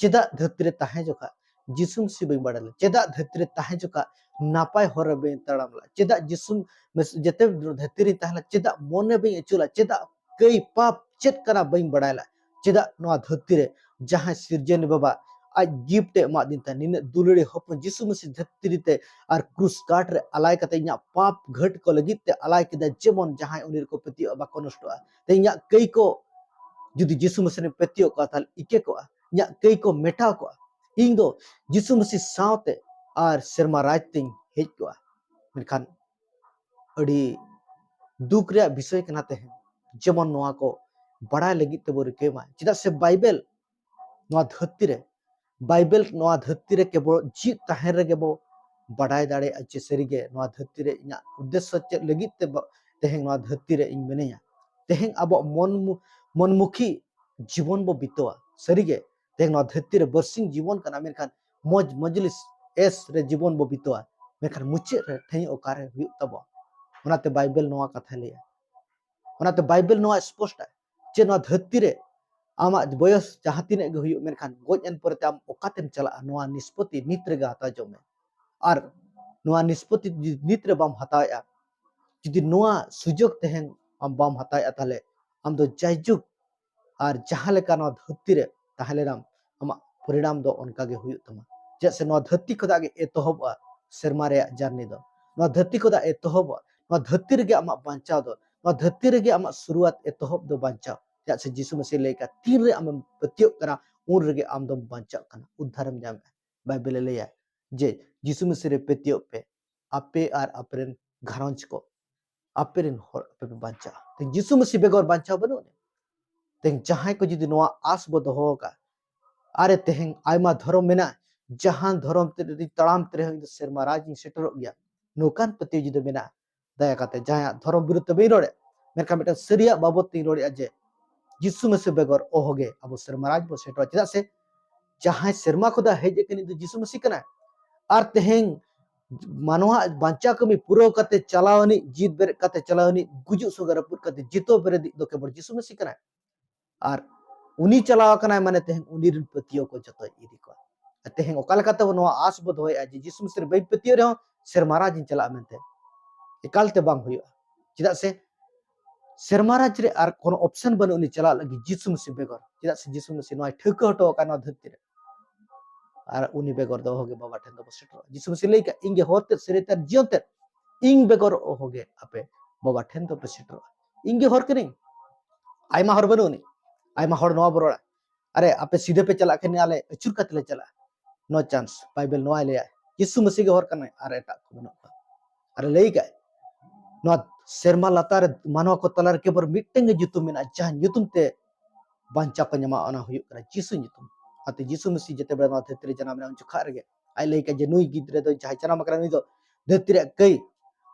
ᱪᱮᱫᱟᱜ ᱫᱷᱟᱹᱨᱛᱤ ᱨᱮ ᱛᱟᱦᱮᱸ ᱡᱚᱠᱷᱟ ᱡᱤᱥᱩ ᱢᱟᱹᱥᱤ ᱵᱟᱹᱧ ᱵᱟᱲᱟᱭ ᱞᱮᱫᱟ, ᱪᱮᱫᱟᱜ ᱫᱷᱟᱹᱨᱛᱤ ᱨᱮ ᱛᱟᱦᱮᱸ ᱡᱚᱠᱷᱟ ᱱᱟᱯᱟᱭ ᱦᱚᱨ ᱨᱮ ᱵᱟᱹᱧ ᱛᱟᱲᱟᱢ ᱞᱮᱫᱟ, ᱪᱮᱫᱟᱜ ᱡᱤᱥᱩ ᱢᱟᱹᱥᱤ ᱡᱮᱛᱮ ᱫᱷᱟᱹᱨᱛᱤ ᱨᱮᱧ ᱛᱟᱦᱮᱸ ᱞᱮᱱᱟ, ᱪᱮᱫᱟᱜ ᱢᱚᱱᱮ ᱵᱟᱹᱧ ᱟᱹᱪᱩᱨ ᱞᱮᱫᱟ, ᱪᱮᱫᱟᱜ ᱠᱟᱹᱭ ᱯᱟᱯ ᱪᱮᱫ ᱠᱟᱱᱟ ᱵᱟᱹᱧ ᱵᱟᱲᱟᱭ ᱞᱮᱫᱟ, ᱪᱮᱫᱟᱜ ᱱᱚᱣᱟ ᱫᱷᱟᱹᱨᱛᱤ ᱨᱮ ᱡᱟᱦᱟᱸᱭ ᱥᱤᱨᱡᱚᱱᱤ ᱵᱟᱵᱟ ᱟᱡ ᱜᱤᱯᱴ ᱮ ᱮᱢᱟᱫᱤᱧ ᱛᱟᱦᱮᱸ, ᱱᱤᱱᱟᱹᱜ ᱫᱩᱞᱟᱹᱲᱤ ᱦᱚᱯᱚᱱ ᱡᱤᱥᱩ ᱢᱟᱹᱥᱤ ᱫᱷᱟᱹᱨᱛᱤ ᱨᱮ ᱛᱮ ᱟᱨ ᱠᱨᱩᱥ ᱠᱟᱴ ᱨᱮ ᱟᱞᱟᱭ ᱠᱟᱛᱮ ᱤᱧᱟᱹᱜ ᱯᱟᱯ ᱜᱷᱟᱹᱴ ᱠᱚ ᱞᱟᱹᱜᱤᱫ ᱛᱮ ᱟᱞᱟᱭ ᱠᱮᱫᱟ, ᱡᱮᱢᱚᱱ ᱡᱟᱦᱟᱸᱭ ᱩᱱᱤ ᱨᱮᱠᱚ ᱯᱟᱹᱛᱭᱟᱹᱜᱼᱟ ᱵᱟᱠᱚ ᱱᱚᱥᱴᱚᱜᱼᱟ᱾ ᱛᱮ ᱤᱧᱟᱹᱜ ᱠᱟᱹᱭ ᱠᱚ ᱡᱩᱫᱤ ᱡᱤᱥᱩ ᱢᱟᱹᱥᱤ ᱨᱮᱧ ᱯᱟᱹᱛᱭᱟᱹᱜ ᱠᱚᱜᱼᱟ, ᱛᱟᱦᱞᱮ ᱤᱠᱟᱹ ᱠᱚᱜᱼᱟ, ᱤᱧᱟᱹᱜ ᱠᱟᱹᱭ ᱠᱚ ᱢᱮᱴᱟᱣ ᱠᱚᱜᱼᱟ᱾ ᱤᱧ ᱫᱚ ᱡᱤᱥᱩ ᱢᱟᱹᱥᱤ ᱥᱟᱶᱛᱮ ᱟᱨ ᱥᱮᱨᱢᱟ ᱨᱟᱡᱽ ᱛᱤᱧ ᱦᱮᱡ ᱠᱚᱜᱼᱟ᱾ ᱢᱮᱱᱠᱷᱟᱱ ᱟᱹᱰᱤ ᱫᱩᱠ ᱨᱮᱭᱟᱜ ᱵᱤᱥᱚᱭ ᱠᱟᱱᱟ ᱛᱮᱦᱮᱧ, ᱡᱮᱢᱚᱱ ᱱᱚᱣᱟ ᱠᱚ ᱵᱟᱲᱟᱭ ᱞᱟᱹᱜᱤᱫ ᱛᱮᱵᱚ ᱨᱤᱠᱟᱹᱭ ᱢᱟ᱾ ᱪᱮᱫᱟᱜ ᱥᱮ ᱵᱟᱭᱵᱮᱞ ᱱᱚᱣᱟ ᱫᱷᱟᱹᱨᱛᱤ ᱨᱮ, ᱵᱟᱭᱵᱮᱞ ᱱᱚᱣᱟ ᱫᱷᱟᱹᱨᱛᱤ ᱨᱮ ᱠᱮᱵᱚᱞ ᱡᱤᱣᱤᱫ ᱛᱟᱦᱮᱱ ᱨᱮᱜᱮ ᱵᱚ ᱵᱟᱰᱟᱭ ᱫᱟᱲᱮᱭᱟᱜᱼᱟ ᱡᱮ ᱥᱟᱹᱨᱤᱜᱮ ᱱᱚᱣᱟ ᱫᱷᱟᱹᱨᱛᱤ ᱨᱮ ᱤᱧᱟᱹᱜ ᱩᱫᱽᱫᱮᱥᱥᱚ ᱪᱮᱫ ᱞᱟᱹᱜᱤᱫ ᱛᱮ ᱵᱚ-, ᱛᱮᱦᱮᱧ ᱱᱚᱣᱟ ᱫᱷᱟᱹᱨᱛᱤ ᱨᱮ ᱤᱧ ᱢᱤᱱᱟᱹᱧᱟ᱾ ᱛᱮᱦᱮᱧ ᱟᱵᱚᱣᱟᱜ ᱢᱚᱱ ᱢᱩ-, ᱢᱚᱱᱢᱩᱠᱷᱤ ᱡᱤᱵᱚᱱ ᱵᱚ ᱵᱤᱛᱟᱹᱣᱟ᱾ ᱥᱟᱹᱨᱤᱜᱮ ᱛᱮᱦᱮᱧ ᱱᱚᱣᱟ ᱫᱷᱟᱹᱨᱛᱤ ᱨᱮ ᱵᱟᱨᱥᱤᱧ ᱡᱤᱵᱚᱱ ᱠᱟᱱᱟ, ᱢᱮᱱᱠᱷᱟᱱ ᱢᱚᱡᱽ ᱢᱚᱡᱽᱞᱤᱥ ᱮᱥ ᱨᱮ ᱡᱤᱵᱚᱱ ᱵᱚ ᱵᱤᱛᱟᱹᱣᱟ, ᱢᱮᱱᱠᱷᱟᱱ ᱢᱩᱪᱟᱹᱫ ᱨᱮ ᱴᱷᱟᱹᱭ ᱚᱠᱟᱨᱮ ᱦᱩᱭᱩᱜ ᱛᱟᱵᱚᱱᱟ? ᱚᱱᱟᱛᱮ ᱵᱟᱭᱵᱮᱞ ᱱᱚᱣᱟ ᱠᱟᱛᱷᱟᱭ ᱞᱟᱹᱭᱟ᱾ ᱚᱱᱟᱛᱮ ᱵᱟᱭᱵᱮᱞ ᱱᱚᱣᱟ ᱥᱯᱚᱥᱴᱟᱭ ᱡᱮ ᱱᱚᱣᱟ ᱫᱷᱟᱹᱨᱛᱤ ᱨᱮ ᱟᱢᱟᱜ ᱵᱚᱭᱚᱥ ᱡᱟᱦᱟᱸ ᱛᱤᱱᱟᱹᱜ ᱜᱮ ᱦᱩᱭᱩᱜ, ᱢᱮᱱᱠᱷᱟᱱ ᱜᱚᱡ ᱮᱱ ᱯᱚᱨᱮᱛᱮ ᱟᱢ ᱚᱠᱟᱛᱮᱢ ᱪᱟᱞᱟᱜᱼᱟ, ᱱᱚᱣᱟ ᱱᱤᱥᱯᱚᱛᱤ ᱱᱤᱛ ᱨᱮᱜᱮ ᱦᱟᱛᱟᱣ ᱡᱚᱝ ᱢᱮ᱾ ᱟᱨ ᱱᱚᱣᱟ ᱱᱤᱥᱯᱚᱛᱤ ᱡᱩᱫᱤ ᱱᱤᱛ ᱨᱮ ᱵᱟᱢ ᱦᱟᱛᱟᱣᱮᱫᱼᱟ, ᱡᱩᱫᱤ ᱱᱚᱣᱟ ᱥᱩᱡᱳᱜᱽ ᱛᱮᱦᱮᱧ ᱟᱢ ᱵᱟᱢ ᱦᱟᱛᱟᱣᱮᱫᱼᱟ, ᱛᱟᱦᱞᱮ ᱟᱢ ᱫᱚ ᱡᱟᱭᱡᱩᱜᱽ ᱟᱨ ᱡᱟᱦᱟᱸ ᱞᱮᱠᱟ ᱱᱚᱣᱟ ᱫᱷᱟᱹᱨᱛᱤ ᱨᱮ ᱛᱟᱦᱮᱸ ᱞᱮᱱᱟᱢ, ᱟᱢᱟᱜ ᱯᱚᱨᱤᱱᱟᱢ ᱫᱚ ᱚᱱᱠᱟ ᱜᱮ ᱦᱩᱭᱩᱜ ᱛᱟᱢᱟ᱾ ᱪᱮᱫᱟᱜ ᱥᱮ ᱱᱚᱣᱟ ᱫᱷᱟᱹᱨᱛᱤ ᱠᱷᱚᱱᱟᱜ ᱜᱮ ᱮᱛᱚᱦᱚᱵᱚᱜᱼᱟ ᱥᱮᱨᱢᱟ ᱨᱮᱭᱟᱜ ᱡᱟᱨᱱᱤ ᱫᱚ᱾ ᱱᱚᱣᱟ ᱫᱷᱟᱹᱨᱛᱤ ᱠᱷᱚᱱᱟᱜ ᱮᱛᱚᱦᱚᱵᱚᱜᱼᱟ, ᱱᱚᱣᱟ ᱫᱷᱟᱹᱨᱛᱤ ᱨᱮᱜᱮ ᱟᱢᱟᱜ ᱵᱟᱧᱪᱟᱣ ᱫᱚ, ᱱᱚᱣᱟ ᱫᱷᱟᱹᱨᱛᱤ ᱨᱮᱜᱮ ᱟᱢᱟᱜ ᱥᱩᱨᱩᱣᱟᱛ, ᱮᱛᱚᱦᱚᱵ ᱫᱚ ᱵᱟᱧᱪᱟᱣ᱾ ᱪᱮᱫᱟᱜ ᱥᱮ ᱡᱤᱥᱩ ᱢᱟᱹᱥᱤ ᱞᱟᱹᱭ ᱠᱟᱜᱼᱟ, ᱛᱤᱱᱨᱮ ᱟᱢᱮᱢ ᱯᱟᱹᱛᱭᱟᱹᱜ ᱠᱟᱱᱟ, ᱩᱱ ᱨᱮᱜᱮ ᱟᱢ ᱫᱚᱢ ᱵᱟᱧᱪᱟᱜ ᱠᱟᱱᱟ, ᱩᱫᱽᱫᱷᱟᱨᱮᱢ ᱧᱟᱢᱮᱫᱼᱟ᱾ ᱵᱟᱭᱵᱮᱞᱮ ᱞᱟᱹᱭᱟ ᱡᱮ ᱡᱤᱥᱩ ᱢᱟᱹᱥᱤ ᱨᱮ ᱯᱟᱹᱛᱭᱟᱹᱜ ᱯᱮ, ᱟᱯᱮ ᱟᱨ ᱟᱯᱮᱨᱮᱱ ᱜᱷᱟᱨᱚᱸᱡᱽ ᱠᱚ, ᱟᱯᱮᱨᱮᱱ ᱦᱚᱲ ᱟᱯᱮ ᱯᱮ ᱵᱟᱧᱪᱟᱜᱼᱟ᱾ ᱛᱮᱦᱮᱧ ᱡᱤᱥᱩ ᱢᱟᱹᱥᱤ ᱵᱮᱜᱚᱨ ᱵᱟᱧᱪᱟᱣ ᱵᱟᱹᱱᱩᱜ ᱟᱹᱱᱤᱡ᱾ ᱛᱮᱦᱮᱧ ᱡᱟᱦᱟᱸᱭ ᱠᱚ ᱡᱩᱫᱤ ᱱᱚᱣᱟ ᱟᱥ ᱵᱚ ᱫᱚᱦᱚ ᱟᱠᱟᱫ, ᱟᱨᱮ ᱛᱮᱦᱮᱧ ᱟᱭᱢᱟ ᱫᱷᱚᱨᱚᱢ ᱢᱮᱱᱟᱜᱼᱟ, ᱡᱟᱦᱟᱸ ᱫᱷᱚᱨᱚᱢ ᱛᱮ ᱡᱩᱫᱤ ᱛᱟᱲᱟᱢ ᱛᱮ ᱨᱮᱦᱚᱸ ᱤᱧ ᱫᱚ ᱥᱮᱨᱢᱟ ᱨᱟᱡᱽ ᱤᱧ ᱥᱮᱴᱮᱨᱚᱜ ᱜᱮᱭᱟ, ᱱᱚᱝᱠᱟᱱ ᱯᱟᱹᱛᱭᱟᱹᱣ ᱡᱩᱫᱤ ᱢᱮᱱᱟᱜᱼᱟ, ᱫᱟᱭᱟ ᱠᱟᱛᱮ ᱡᱟᱦᱟᱸᱭᱟᱜ ᱫᱷᱚᱨᱚᱢ ᱵᱤᱨᱩᱫᱷ ᱛᱮ ᱵᱟᱹᱧ ᱨᱚᱲᱮᱫ, ᱢᱮᱱᱠᱷᱟᱱ ᱢᱤᱫᱴᱟᱝ ᱥᱟᱹᱨᱤᱭᱟᱜ ᱵᱟᱵᱚᱫ ᱛᱤᱧ ᱨᱚᱲᱮᱫᱼᱟ ᱡᱮ ᱡᱤᱥᱩ ᱢᱟᱹᱥᱤ ᱵᱮᱜᱚᱨ ᱚᱦᱚᱜᱮ ᱟᱵᱚ ᱥᱮᱨᱢᱟ ᱨᱟᱡᱽ ᱵᱚ ᱥᱮᱴᱮᱨᱚᱜᱼᱟ᱾ ᱪᱮᱫᱟᱜ ᱥᱮ ᱡᱟᱦᱟᱸᱭ ᱥᱮᱨᱢᱟ ᱠᱷᱚᱱᱟᱜ ᱦᱮᱡ ᱟᱠᱟᱱ ᱫᱚ ᱡᱤᱥᱩ ᱢᱟᱹᱥᱤ ᱠᱟᱱᱟᱭ᱾ ᱟᱨ ᱛᱮᱦᱮᱧ ᱢᱟᱱᱣᱟ ᱵᱟᱧᱪᱟᱣ ᱠᱟᱹᱢᱤ ᱯᱩᱨᱟᱹᱣ ᱠᱟᱛᱮ ᱪᱟᱞᱟᱣ ᱟᱹᱱᱤᱡ, ᱡᱤᱛ ᱵᱮᱨᱮᱫ ᱠᱟᱛᱮ ᱪᱟᱞᱟᱣ ᱟᱹᱱᱤᱡ, ᱜᱩᱡᱩᱜ ᱥᱚᱸᱜᱮ ᱨᱟᱹᱯᱩᱫ ᱠᱟᱛᱮ ᱡᱤᱛᱟᱹᱣ ᱵᱮᱨᱮᱫᱤᱡ ᱫᱚ ᱠᱮᱵᱚᱞ ᱡᱤᱥᱩ ᱢᱟᱹᱥᱤ ᱠᱟᱱᱟᱭ᱾ ᱟᱨ ᱩᱱᱤ ᱪᱟᱞᱟᱣ ᱟᱠᱟᱱᱟᱭ ᱢᱟᱱᱮ ᱛᱮᱦᱮᱧ ᱩᱱᱤ ᱨᱮᱱ ᱯᱟᱹᱛᱭᱟᱹᱣ ᱠᱚ ᱡᱚᱛᱚᱭ ᱤᱫᱤ ᱠᱚᱣᱟ᱾ ᱟᱨ ᱛᱮᱦᱮᱧ ᱚᱠᱟ ᱞᱮᱠᱟᱛᱮ ᱱᱚᱣᱟ ᱟᱥ ᱵᱚ ᱫᱚᱦᱚᱭᱮᱫᱼᱟ ᱡᱮ ᱡᱤᱥᱩ ᱢᱟᱹᱥᱤ ᱨᱮ ᱵᱟᱹᱧ ᱯᱟᱹᱛᱭᱟᱹᱣ ᱨᱮᱦᱚᱸ ᱥᱮᱨᱢᱟ ᱨᱟᱡᱽ ᱤᱧ ᱪᱟᱞᱟᱜᱼᱟ ᱢᱮᱱᱛᱮ? ᱮᱠᱟᱞ ᱛᱮ ᱵᱟᱝ ᱦᱩᱭᱩᱜᱼᱟ᱾ ᱪᱮᱫᱟᱜ ᱥᱮ ᱥᱮᱨᱢᱟ ᱨᱟᱡᱽ ᱨᱮ ᱟᱨ ᱠᱳᱱᱳ ᱚᱯᱥᱮᱱ ᱵᱟᱹᱱᱩᱜ ᱩᱱᱤ ᱪᱟᱞᱟᱜ ᱞᱟᱹᱜᱤᱫ ᱡᱤᱥᱩ ᱢᱟᱹᱥᱤ ᱵᱮᱜᱚᱨ᱾ ᱪᱮᱫᱟᱜ ᱥᱮ ᱡᱤᱥᱩ ᱢᱟᱹᱥᱤ ᱱᱚᱣᱟᱭ ᱴᱷᱟᱹᱣᱠᱟᱹ ᱦᱚᱴᱚ ᱟᱠᱟᱫ ᱱᱚᱣᱟ ᱫᱷᱟᱹᱨᱛᱤ ᱨᱮ᱾ ᱟᱨ ᱩᱱᱤ ᱵᱮᱜᱚᱨ ᱫᱚ ᱚᱦᱚᱜᱮ ᱵᱟᱵᱟ ᱴᱷᱮᱱ ᱫᱚᱵᱚ ᱥᱮᱴᱮᱨᱚᱜᱼᱟ᱾ ᱡᱤᱥᱩ ᱢᱟᱹᱥᱤ ᱞᱟᱹᱭ ᱠᱟᱜ, "ᱤᱧ ᱜᱮ ᱦᱚᱨ ᱛᱮᱫ, ᱥᱟᱹᱨᱤ ᱛᱮ ᱟᱨ ᱡᱤᱭᱚᱱ ᱛᱮᱫ, ᱤᱧ ᱵᱮᱜᱚᱨ ᱚᱦᱚᱜᱮ ᱟᱯᱮ ᱵᱟᱵᱟ ᱴᱷᱮᱱ ᱫᱚᱯᱮ ᱥᱮᱴᱮᱨᱚᱜᱼᱟ᱾ ᱤᱧ ᱜᱮ ᱦᱚᱨ ᱠᱟᱹᱱᱟᱹᱧ᱾" ᱟᱭᱢᱟ ᱦᱚᱲ ᱵᱟᱹᱱᱩᱜ ᱟᱹᱱᱤᱡ, ᱟᱭᱢᱟ ᱦᱚᱲ ᱱᱚᱣᱟ ᱵᱚ ᱨᱚᱲᱟ, "ᱟᱨᱮ ᱟᱯᱮ ᱥᱤᱫᱷᱟᱹ ᱯᱮ ᱪᱟᱞᱟᱜ ᱠᱷᱟᱱ ᱟᱞᱮ ᱟᱹᱪᱩᱨ ᱠᱟᱛᱮ ᱞᱮ ᱪᱟᱞᱟᱜᱼᱟ, no chance, ᱵᱟᱭᱵᱮᱞ ᱱᱚᱣᱟᱭ ᱞᱟᱹᱭᱟ, ᱡᱤᱥᱩ ᱢᱟᱹᱥᱤ ᱜᱮ ᱦᱚᱨ ᱠᱟᱱᱟᱭ ᱟᱨ ᱮᱴᱟᱜ ᱠᱚ ᱵᱟᱹᱱᱩᱜ ᱠᱚᱣᱟ᱾" ᱟᱨᱮ ᱞᱟᱹᱭ ᱠᱟᱜ, ᱱᱚᱣᱟ ᱥᱮᱨᱢᱟ ᱞᱟᱛᱟᱨ ᱨᱮ ᱢᱟᱱᱣᱟ ᱠᱚ ᱛᱟᱞᱟ ᱨᱮ ᱠᱮᱵᱚᱞ ᱢᱤᱫᱴᱟᱝ ᱜᱮ ᱧᱩᱛᱩᱢ ᱢᱮᱱᱟᱜᱼᱟ, ᱡᱟᱦᱟᱸ ᱧᱩᱛᱩᱢ ᱛᱮ ᱵᱟᱧᱪᱟᱣ ᱠᱚ ᱧᱟᱢᱟ, ᱚᱱᱟ ᱦᱩᱭᱩᱜ ᱠᱟᱱᱟ ᱡᱤᱥᱩ ᱧᱩᱛᱩᱢ᱾ ᱚᱱᱟᱛᱮ ᱡᱤᱥᱩ ᱢᱟᱹᱥᱤ ᱡᱮᱛᱮ ᱵᱮᱲᱟ ᱱᱚᱣᱟ ᱫᱷᱟᱹᱨᱛᱤ ᱨᱮ ᱡᱟᱱᱟᱢ ᱮᱱᱟ, ᱩᱱ ᱡᱚᱠᱷᱟᱜ ᱨᱮᱜᱮ ᱟᱡ ᱞᱟᱹᱭ ᱠᱟᱜ ᱡᱮ ᱱᱩᱭ ᱜᱤᱫᱽᱨᱟᱹ ᱫᱚ ᱡᱟᱦᱟᱸᱭ ᱡᱟᱱᱟᱢ ᱟᱠᱟᱱᱟ, ᱱᱩᱭ ᱫᱚ ᱫᱷᱟᱹᱨᱛᱤ ᱨᱮᱭᱟᱜ ᱠᱟᱹᱭ,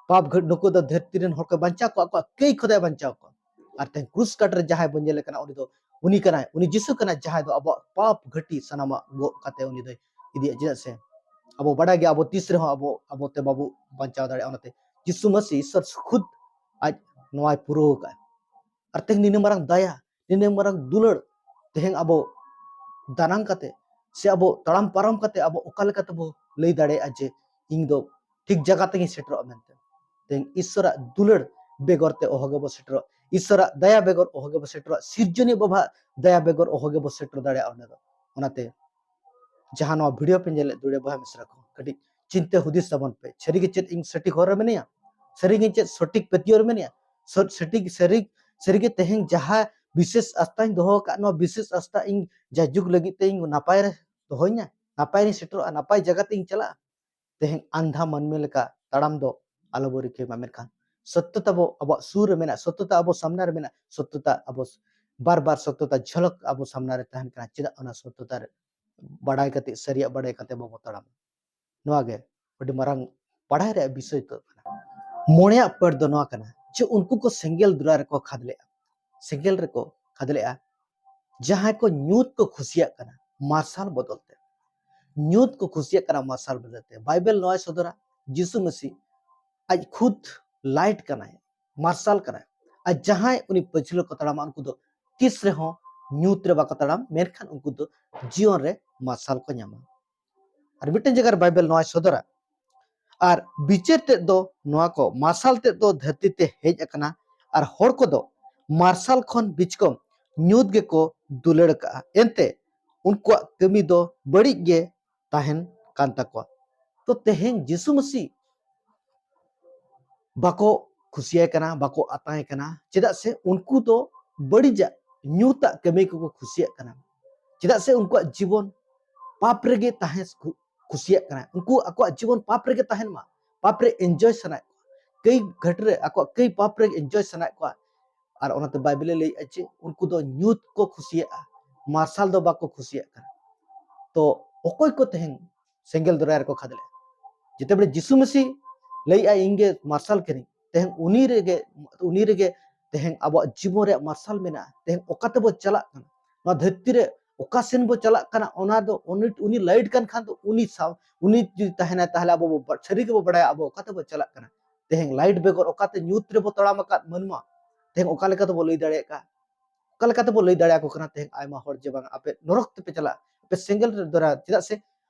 ᱯᱟᱯ ᱜᱷᱟᱹ-, ᱱᱩᱠᱩ ᱫᱚ ᱫᱷᱟᱹᱨᱛᱤ ᱨᱮᱱ ᱦᱚᱲ ᱠᱚ ᱵᱟᱧᱪᱟᱣ ᱠᱚᱣᱟ, ᱟᱠᱚᱣᱟᱜ ᱠᱟᱹᱭ ᱠᱷᱚᱱ ᱮ ᱵᱟᱧᱪᱟᱣ ᱠᱚᱣᱟ᱾ ᱟᱨ ᱛᱮᱦᱮᱧ ᱠᱨᱩᱥ ᱠᱟᱴ ᱨᱮ ᱡᱟᱦᱟᱸᱭ ᱵᱚᱱ ᱧᱮᱞᱮ ᱠᱟᱱᱟ, ᱩᱱᱤ ᱫᱚ, ᱩᱱᱤ ᱠᱟᱱᱟᱭ, ᱩᱱᱤ ᱡᱤᱥᱩ ᱠᱟᱱᱟᱭ, ᱡᱟᱦᱟᱸᱭ ᱫᱚ ᱟᱵᱚᱣᱟᱜ ᱯᱟᱯ ᱜᱷᱟᱹᱴᱤ ᱥᱟᱱᱟᱢᱟᱜ ᱜᱚᱜ ᱠᱟᱛᱮ ᱩᱱᱤ ᱫᱚᱭ ᱤᱫᱤᱭᱟ᱾ ᱪᱮᱫᱟᱜ ᱥᱮ ᱟᱵᱚ ᱵᱟᱰᱟᱭ ᱜᱮᱭᱟ, ᱟᱵᱚ ᱛᱤᱥ ᱨᱮᱦᱚᱸ ᱟᱵᱚ, ᱟᱵᱚ ᱛᱮ ᱵᱟᱵᱚ ᱵᱟᱧᱪᱟᱣ ᱫᱟᱲᱮᱭᱟᱜᱼᱟ᱾ ᱚᱱᱟᱛᱮ ᱡᱤᱥᱩ ᱢᱟᱹᱥᱤ ᱤᱥᱥᱚᱨ ᱠᱷᱩᱫ ᱟᱡ ᱱᱚᱣᱟᱭ ᱯᱩᱨᱟᱹᱣ ᱟᱠᱟᱫᱼᱟ᱾ ᱟᱨ ᱛᱮᱦᱮᱧ ᱱᱤᱱᱟᱹᱜ ᱢᱟᱨᱟᱝ ᱫᱟᱭᱟ, ᱱᱤᱱᱟᱹᱜ ᱢᱟᱨᱟᱝ ᱫᱩᱞᱟᱹᱲ, ᱛᱮᱦᱮᱧ ᱟᱵᱚ ᱫᱟᱱᱟᱝ ᱠᱟᱛᱮ ᱥᱮ ᱟᱵᱚ ᱛᱟᱲᱟᱢ ᱯᱟᱨᱚᱢ ᱠᱟᱛᱮ ᱟᱵᱚ ᱚᱠᱟ ᱞᱮᱠᱟ ᱛᱮᱵᱚ ᱞᱟᱹᱭ ᱫᱟᱲᱮᱭᱟᱜᱼᱟ ᱡᱮ ᱤᱧ ᱫᱚ ᱴᱷᱤᱠ ᱡᱟᱭᱜᱟ ᱛᱮᱜᱤᱧ ᱥᱮᱴᱮᱨᱚᱜᱼᱟ ᱢᱮᱱᱛᱮ? ᱛᱮᱦᱮᱧ ᱤᱥᱥᱚᱨᱟᱜ ᱫᱩᱞᱟᱹᱲ ᱵᱮᱜᱚᱨ ᱛᱮ ᱚᱦᱚ ᱜᱮᱵᱚ ᱥᱮᱴᱮᱨᱚᱜᱼᱟ, ᱤᱥᱥᱚᱨᱟᱜ ᱫᱟᱭᱟ ᱵᱮᱜᱚᱨ ᱚᱦᱚ ᱜᱮᱵᱚ ᱥᱮᱴᱮᱨᱚᱜᱼᱟ, ᱥᱤᱨᱡᱚᱱᱤᱭᱟᱹ ᱵᱟᱵᱟᱣᱟᱜ ᱫᱟᱭᱟ ᱵᱮᱜᱚᱨ ᱚᱦᱚ ᱜᱮᱵᱚ ᱥᱮᱴᱮᱨ ᱫᱟᱲᱮᱭᱟᱜᱼᱟ ᱚᱸᱰᱮ ᱫᱚ᱾ ᱚᱱᱟᱛᱮ ᱡᱟᱦᱟᱸ ᱱᱚᱣᱟ ᱵᱷᱤᱰᱤᱭᱳ ᱯᱮ ᱧᱮᱞᱮᱫ ᱫᱩᱲᱤᱭᱟᱹ ᱵᱚᱭᱦᱟ ᱢᱤᱥᱨᱟ ᱠᱚ, ᱠᱟᱹᱴᱤᱡ ᱪᱤᱱᱛᱟᱹ ᱦᱩᱫᱤᱥ ᱛᱟᱵᱚᱱ ᱯᱮ, ᱥᱟᱹᱨᱤᱜᱮ ᱪᱮᱫ ᱤᱧ ᱥᱚᱴᱷᱤᱠ ᱦᱚᱨ ᱨᱮ ᱢᱤᱱᱟᱹᱧᱟ? ᱥᱟᱹᱨᱤᱜᱮ ᱪᱮᱫ ᱥᱚᱴᱷᱤᱠ ᱯᱟᱹᱛᱭᱟᱹᱣ ᱨᱮ ᱢᱤᱱᱟᱹᱧᱟ? ᱥᱚ-, ᱥᱚᱴᱷᱤᱠ, ᱥᱟᱹᱨᱤ, ᱥᱟᱹᱨᱤᱜᱮ ᱛᱮᱦᱮᱧ ᱡᱟᱦᱟᱸ ᱵᱤᱥᱮᱥ ᱟᱥᱛᱟᱧ ᱫᱚᱦᱚ ᱟᱠᱟᱫ, ᱱᱚᱣᱟ ᱵᱤᱥᱮᱥ ᱟᱥᱛᱟ ᱤᱧ ᱡᱟᱭᱡᱩᱜᱽ ᱞᱟᱹᱜᱤᱫ ᱛᱮ ᱤᱧ ᱱᱟᱯᱟᱭ ᱨᱮ ᱫᱚᱦᱚᱧᱟ, ᱱᱟᱯᱟᱭ ᱨᱤᱧ ᱥᱮᱴᱮᱨᱚᱜᱼᱟ, ᱱᱟᱯᱟᱭ ᱡᱟᱭᱜᱟ ᱛᱮ ᱤᱧ ᱪᱟᱞᱟᱜᱼᱟ᱾ ᱛᱮᱦᱮᱧ ᱟᱱᱫᱷᱟ ᱢᱟᱹᱱᱢᱤ ᱞᱮᱠᱟ ᱛᱟᱲᱟᱢ ᱫᱚ ᱟᱞᱚ ᱵᱚ ᱨᱤᱠᱟᱹᱭ ᱢᱟ᱾ ᱢᱮᱱᱠᱷᱟᱱ ᱥᱚᱛᱭᱚᱛᱟ ᱵᱚ ᱟᱵᱚᱣᱟᱜ ᱥᱩᱨ ᱨᱮ ᱢᱮᱱᱟᱜᱼᱟ, ᱥᱚᱛᱭᱚᱛᱟ ᱟᱵᱚ ᱥᱟᱢᱱᱟ ᱨᱮ ᱢᱮᱱᱟᱜᱼᱟ, ᱥᱚᱛᱭᱚᱛᱟ ᱟᱵᱚ ᱵᱟᱨ ᱵᱟᱨ ᱥᱚᱛᱭᱚᱛᱟ ᱡᱷᱚᱞᱚᱠ ᱟᱵᱚ ᱥᱟᱢᱱᱟ ᱨᱮ ᱛᱟᱦᱮᱱ ᱠᱟᱱᱟ᱾ ᱪᱮᱫᱟᱜ ᱚᱱᱟ ᱥᱚᱛᱭᱚᱛᱟ ᱨᱮ ᱵᱟᱰᱟᱭ ᱠᱟᱛᱮ, ᱥᱟᱹᱨᱤᱭᱟᱜ ᱵᱟᱰᱟᱭ ᱠᱟᱛᱮ ᱵᱟᱵᱚ ᱛᱟᱲᱟᱢᱟ? ᱱᱚᱣᱟ ᱜᱮ ᱟᱹᱰᱤ ᱢᱟᱨᱟᱝ ᱯᱟᱲᱦᱟᱭ ᱨᱮᱭᱟᱜ ᱵᱤᱥᱚᱭ ᱫᱚ ᱠᱟᱱᱟ᱾ ᱢᱚᱬᱮᱭᱟᱜ ᱯᱟᱹᱲ ᱫᱚ ᱱᱚᱣᱟ ᱠᱟᱱᱟ ᱡᱮ ᱩᱱᱠᱩ ᱠᱚ ᱥᱮᱸᱜᱮᱞ ᱫᱩᱨᱟ ᱨᱮᱠᱚ ᱠᱷᱟᱫᱽᱞᱮᱜᱼᱟ, ᱥᱮᱸᱜᱮᱞ ᱨᱮᱠᱚ ᱠᱷᱟᱫᱽᱞᱮᱜᱼᱟ, ᱡᱟᱦᱟᱸᱭ ᱠᱚ ᱧᱩᱛ ᱠᱚ ᱠᱩᱥᱤᱭᱟᱜ ᱠᱟᱱᱟ ᱢᱟᱨᱥᱟᱞ ᱵᱚᱫᱚᱞ ᱛᱮ᱾ ᱧᱩᱛ ᱠᱚ ᱠᱩᱥᱤᱭᱟᱜ ᱠᱟᱱᱟ ᱢᱟᱨᱥᱟᱞ ᱵᱚᱫᱚᱞ ᱛᱮ᱾ ᱵᱟᱭᱵᱮᱞ ᱱᱚᱣᱟᱭ ᱥᱚᱫᱚᱨᱟ, ᱡᱤᱥᱩ ᱢᱟᱹᱥᱤ ᱟᱡ ᱠᱷᱩᱫ ᱞᱟᱭᱤᱴ ᱠᱟᱱᱟᱭ, ᱢᱟᱨᱥᱟᱞ ᱠᱟᱱᱟᱭ᱾ ᱟᱨ ᱡᱟᱦᱟᱸᱭ ᱩᱱᱤ ᱯᱟᱹᱪᱷᱞᱟᱹ ᱠᱚ ᱛᱟᱲᱟᱢᱟ, ᱩᱱᱠᱩ ᱫᱚ ᱛᱤᱥ ᱨᱮᱦᱚᱸ ᱧᱩᱛ ᱨᱮ ᱵᱟᱠᱚ ᱛᱟᱲᱟᱢ, ᱢᱮᱱᱠᱷᱟᱱ ᱩᱱᱠᱩ ᱫᱚ ᱡᱤᱭᱚᱱ ᱨᱮ ᱢᱟᱨᱥᱟᱞ ᱠᱚ ᱧᱟᱢᱟ᱾ ᱟᱨ ᱢᱤᱫᱴᱮᱱ ᱡᱟᱭᱜᱟ ᱨᱮ ᱵᱟᱭᱵᱮᱞ ᱱᱚᱣᱟᱭ ᱥᱚᱫᱚᱨᱟ, ᱟᱨ ᱵᱤᱪᱟᱹᱨ ᱛᱮᱫ ᱫᱚ ᱱᱚᱣᱟ ᱠᱚ, ᱢᱟᱨᱥᱟᱞ ᱛᱮᱫ ᱫᱚ ᱫᱷᱟᱹᱨᱛᱤ ᱛᱮ ᱦᱮᱡ ᱟᱠᱟᱱᱟ, ᱟᱨ ᱦᱚᱲ ᱠᱚᱫᱚ ᱢᱟᱨᱥᱟᱞ ᱠᱷᱚᱱ ᱵᱤᱪᱠᱚᱢ ᱧᱩᱛ ᱜᱮᱠᱚ ᱫᱩᱞᱟᱹᱲ ᱠᱟᱜᱼᱟ, ᱮᱱᱛᱮ ᱩᱱᱠᱩᱣᱟᱜ ᱠᱟᱹᱢᱤ ᱫᱚ ᱵᱟᱹᱲᱤᱡ ᱜᱮ ᱛᱟᱦᱮᱱ ᱠᱟᱱ ᱛᱟᱠᱚᱣᱟ᱾ ᱛᱚ ᱛᱮᱦᱮᱧ ᱡᱤᱥᱩ ᱢᱟᱹᱥᱤ ᱵᱟᱠᱚ ᱠᱩᱥᱤᱭᱟᱭ ᱠᱟᱱᱟ, ᱵᱟᱠᱚ ᱟᱛᱟᱭ ᱠᱟᱱᱟ᱾ ᱪᱮᱫᱟᱜ ᱥᱮ ᱩᱱᱠᱩ ᱫᱚ ᱵᱟᱹᱲᱤᱡᱟᱜ, ᱧᱩᱛᱟᱜ ᱠᱟᱹᱢᱤ ᱠᱚᱠᱚ ᱠᱩᱥᱤᱭᱟᱜ ᱠᱟᱱᱟ᱾ ᱪᱮᱫᱟᱜ ᱥᱮ ᱩᱱᱠᱩᱣᱟᱜ ᱡᱤᱵᱚᱱ ᱯᱟᱯ ᱨᱮᱜᱮ ᱛᱟᱦᱮᱸ ᱠᱩ-, ᱠᱩᱥᱤᱭᱟᱜ ᱠᱟᱱᱟ᱾ ᱩᱱᱠᱩ ᱟᱠᱚᱣᱟᱜ ᱡᱤᱵᱚᱱ ᱯᱟᱯ ᱨᱮᱜᱮ ᱛᱟᱦᱮᱱ ᱢᱟ, ᱯᱟᱯ ᱨᱮ ᱮᱱᱡᱚᱭ ᱥᱟᱱᱟᱭᱮᱫ ᱠᱚᱣᱟ, ᱠᱟᱹᱭ ᱜᱷᱟᱹᱴ ᱨᱮ ᱟᱠᱚᱣᱟᱜ ᱠᱟᱹᱭ ᱯᱟᱯ ᱨᱮ ᱮᱱᱡᱚᱭ ᱥᱟᱱᱟᱭᱮᱫ ᱠᱚᱣᱟ᱾ ᱟᱨ ᱚᱱᱟᱛᱮ ᱵᱟᱭᱵᱮᱞᱮ ᱞᱟᱹᱭᱮᱫᱼᱟ ᱡᱮ ᱩᱱᱠᱩ ᱫᱚ ᱧᱩᱛ ᱠᱚ ᱠᱩᱥᱤᱭᱟᱜᱼᱟ, ᱢᱟᱨᱥᱟᱞ ᱫᱚ ᱵᱟᱠᱚ ᱠᱩᱥᱤᱭᱟᱜ ᱠᱟᱱᱟ᱾ ᱛᱚ ᱚᱠᱚᱭ ᱠᱚ ᱛᱮᱦᱮᱧ ᱥᱮᱸᱜᱮᱞ ᱫᱚᱨᱭᱟ ᱨᱮᱠᱚ ᱠᱷᱟᱫᱽᱞᱮᱜᱼᱟ? ᱡᱮᱛᱮ ᱵᱮᱲᱮ ᱡᱤᱥᱩ ᱢᱟᱹᱥᱤ ᱞᱟᱹᱭᱮᱫᱼᱟ, "ᱤᱧ ᱜᱮ ᱢᱟᱨᱥᱟᱞ ᱠᱟᱹᱱᱟᱹᱧ", ᱛᱮᱦᱮᱧ ᱩᱱᱤ ᱨᱮᱜᱮ, ᱩᱱᱤ ᱨᱮᱜᱮ ᱛᱮᱦᱮᱧ ᱟᱵᱚᱣᱟᱜ ᱡᱤᱵᱚᱱ ᱨᱮᱭᱟᱜ ᱢᱟᱨᱥᱟᱞ ᱢᱮᱱᱟᱜᱼᱟ᱾ ᱛᱮᱦᱮᱧ ᱚᱠᱟ ᱛᱮᱵᱚ ᱪᱟᱞᱟᱜ ᱠᱟᱱᱟ, ᱱᱚᱣᱟ ᱫᱷᱟᱹᱨᱛᱤ ᱨᱮ ᱚᱠᱟ ᱥᱮᱱ ᱵᱚ ᱪᱟᱞᱟᱜ ᱠᱟᱱᱟ, ᱚᱱᱟ ᱫᱚ ᱩᱱᱤ, ᱩᱱᱤ ᱞᱟᱭᱤᱴ ᱠᱟᱱ ᱠᱷᱟᱱ ᱫᱚ ᱩᱱᱤ ᱥᱟᱶ, ᱩᱱᱤ ᱡᱩᱫᱤ ᱛᱟᱦᱮᱱᱟᱭ, ᱛᱟᱦᱚᱞᱮ ᱟᱵᱚ ᱵᱚ ᱵᱟ-, ᱥᱟᱹᱨᱤ ᱜᱮᱵᱚ ᱵᱟᱲᱟᱭᱟ ᱟᱵᱚ ᱚᱠᱟ ᱛᱮᱵᱚ ᱪᱟᱞᱟᱜ ᱠᱟᱱᱟ᱾ ᱛᱮᱦᱮᱧ ᱞᱟᱭᱤᱴ ᱵᱮᱜᱚᱨ ᱚᱠᱟᱛᱮ ᱧᱩᱛ ᱨᱮᱵᱚ ᱛᱟᱲᱟᱢ ᱟᱠᱟᱫ ᱢᱟᱹᱱᱣᱟ, ᱛᱮᱦᱮᱧ ᱚᱠᱟ ᱞᱮᱠᱟ ᱛᱮᱵᱚ ᱞᱟᱹᱭ ᱫᱟᱲᱮᱭᱟᱜ ᱠᱟᱱᱟ? ᱚᱠᱟ ᱞᱮᱠᱟ ᱛᱮᱵᱚ ᱞᱟᱹᱭ ᱫᱟᱲᱮᱭᱟᱠᱚ ᱠᱟᱱᱟ ᱛᱮᱦᱮᱧ ᱟᱭᱢᱟ ᱦᱚᱲ ᱡᱮ ᱵᱟᱝ ᱟᱯᱮ ᱱᱚᱨᱚᱠ ᱛᱮᱯᱮ ᱪᱟᱞᱟᱜᱼᱟ, ᱟᱯᱮ ᱥᱮᱸᱜᱮᱞ ᱨᱮ ᱫᱚᱨᱟ? ᱪᱮᱫᱟᱜ ᱥᱮ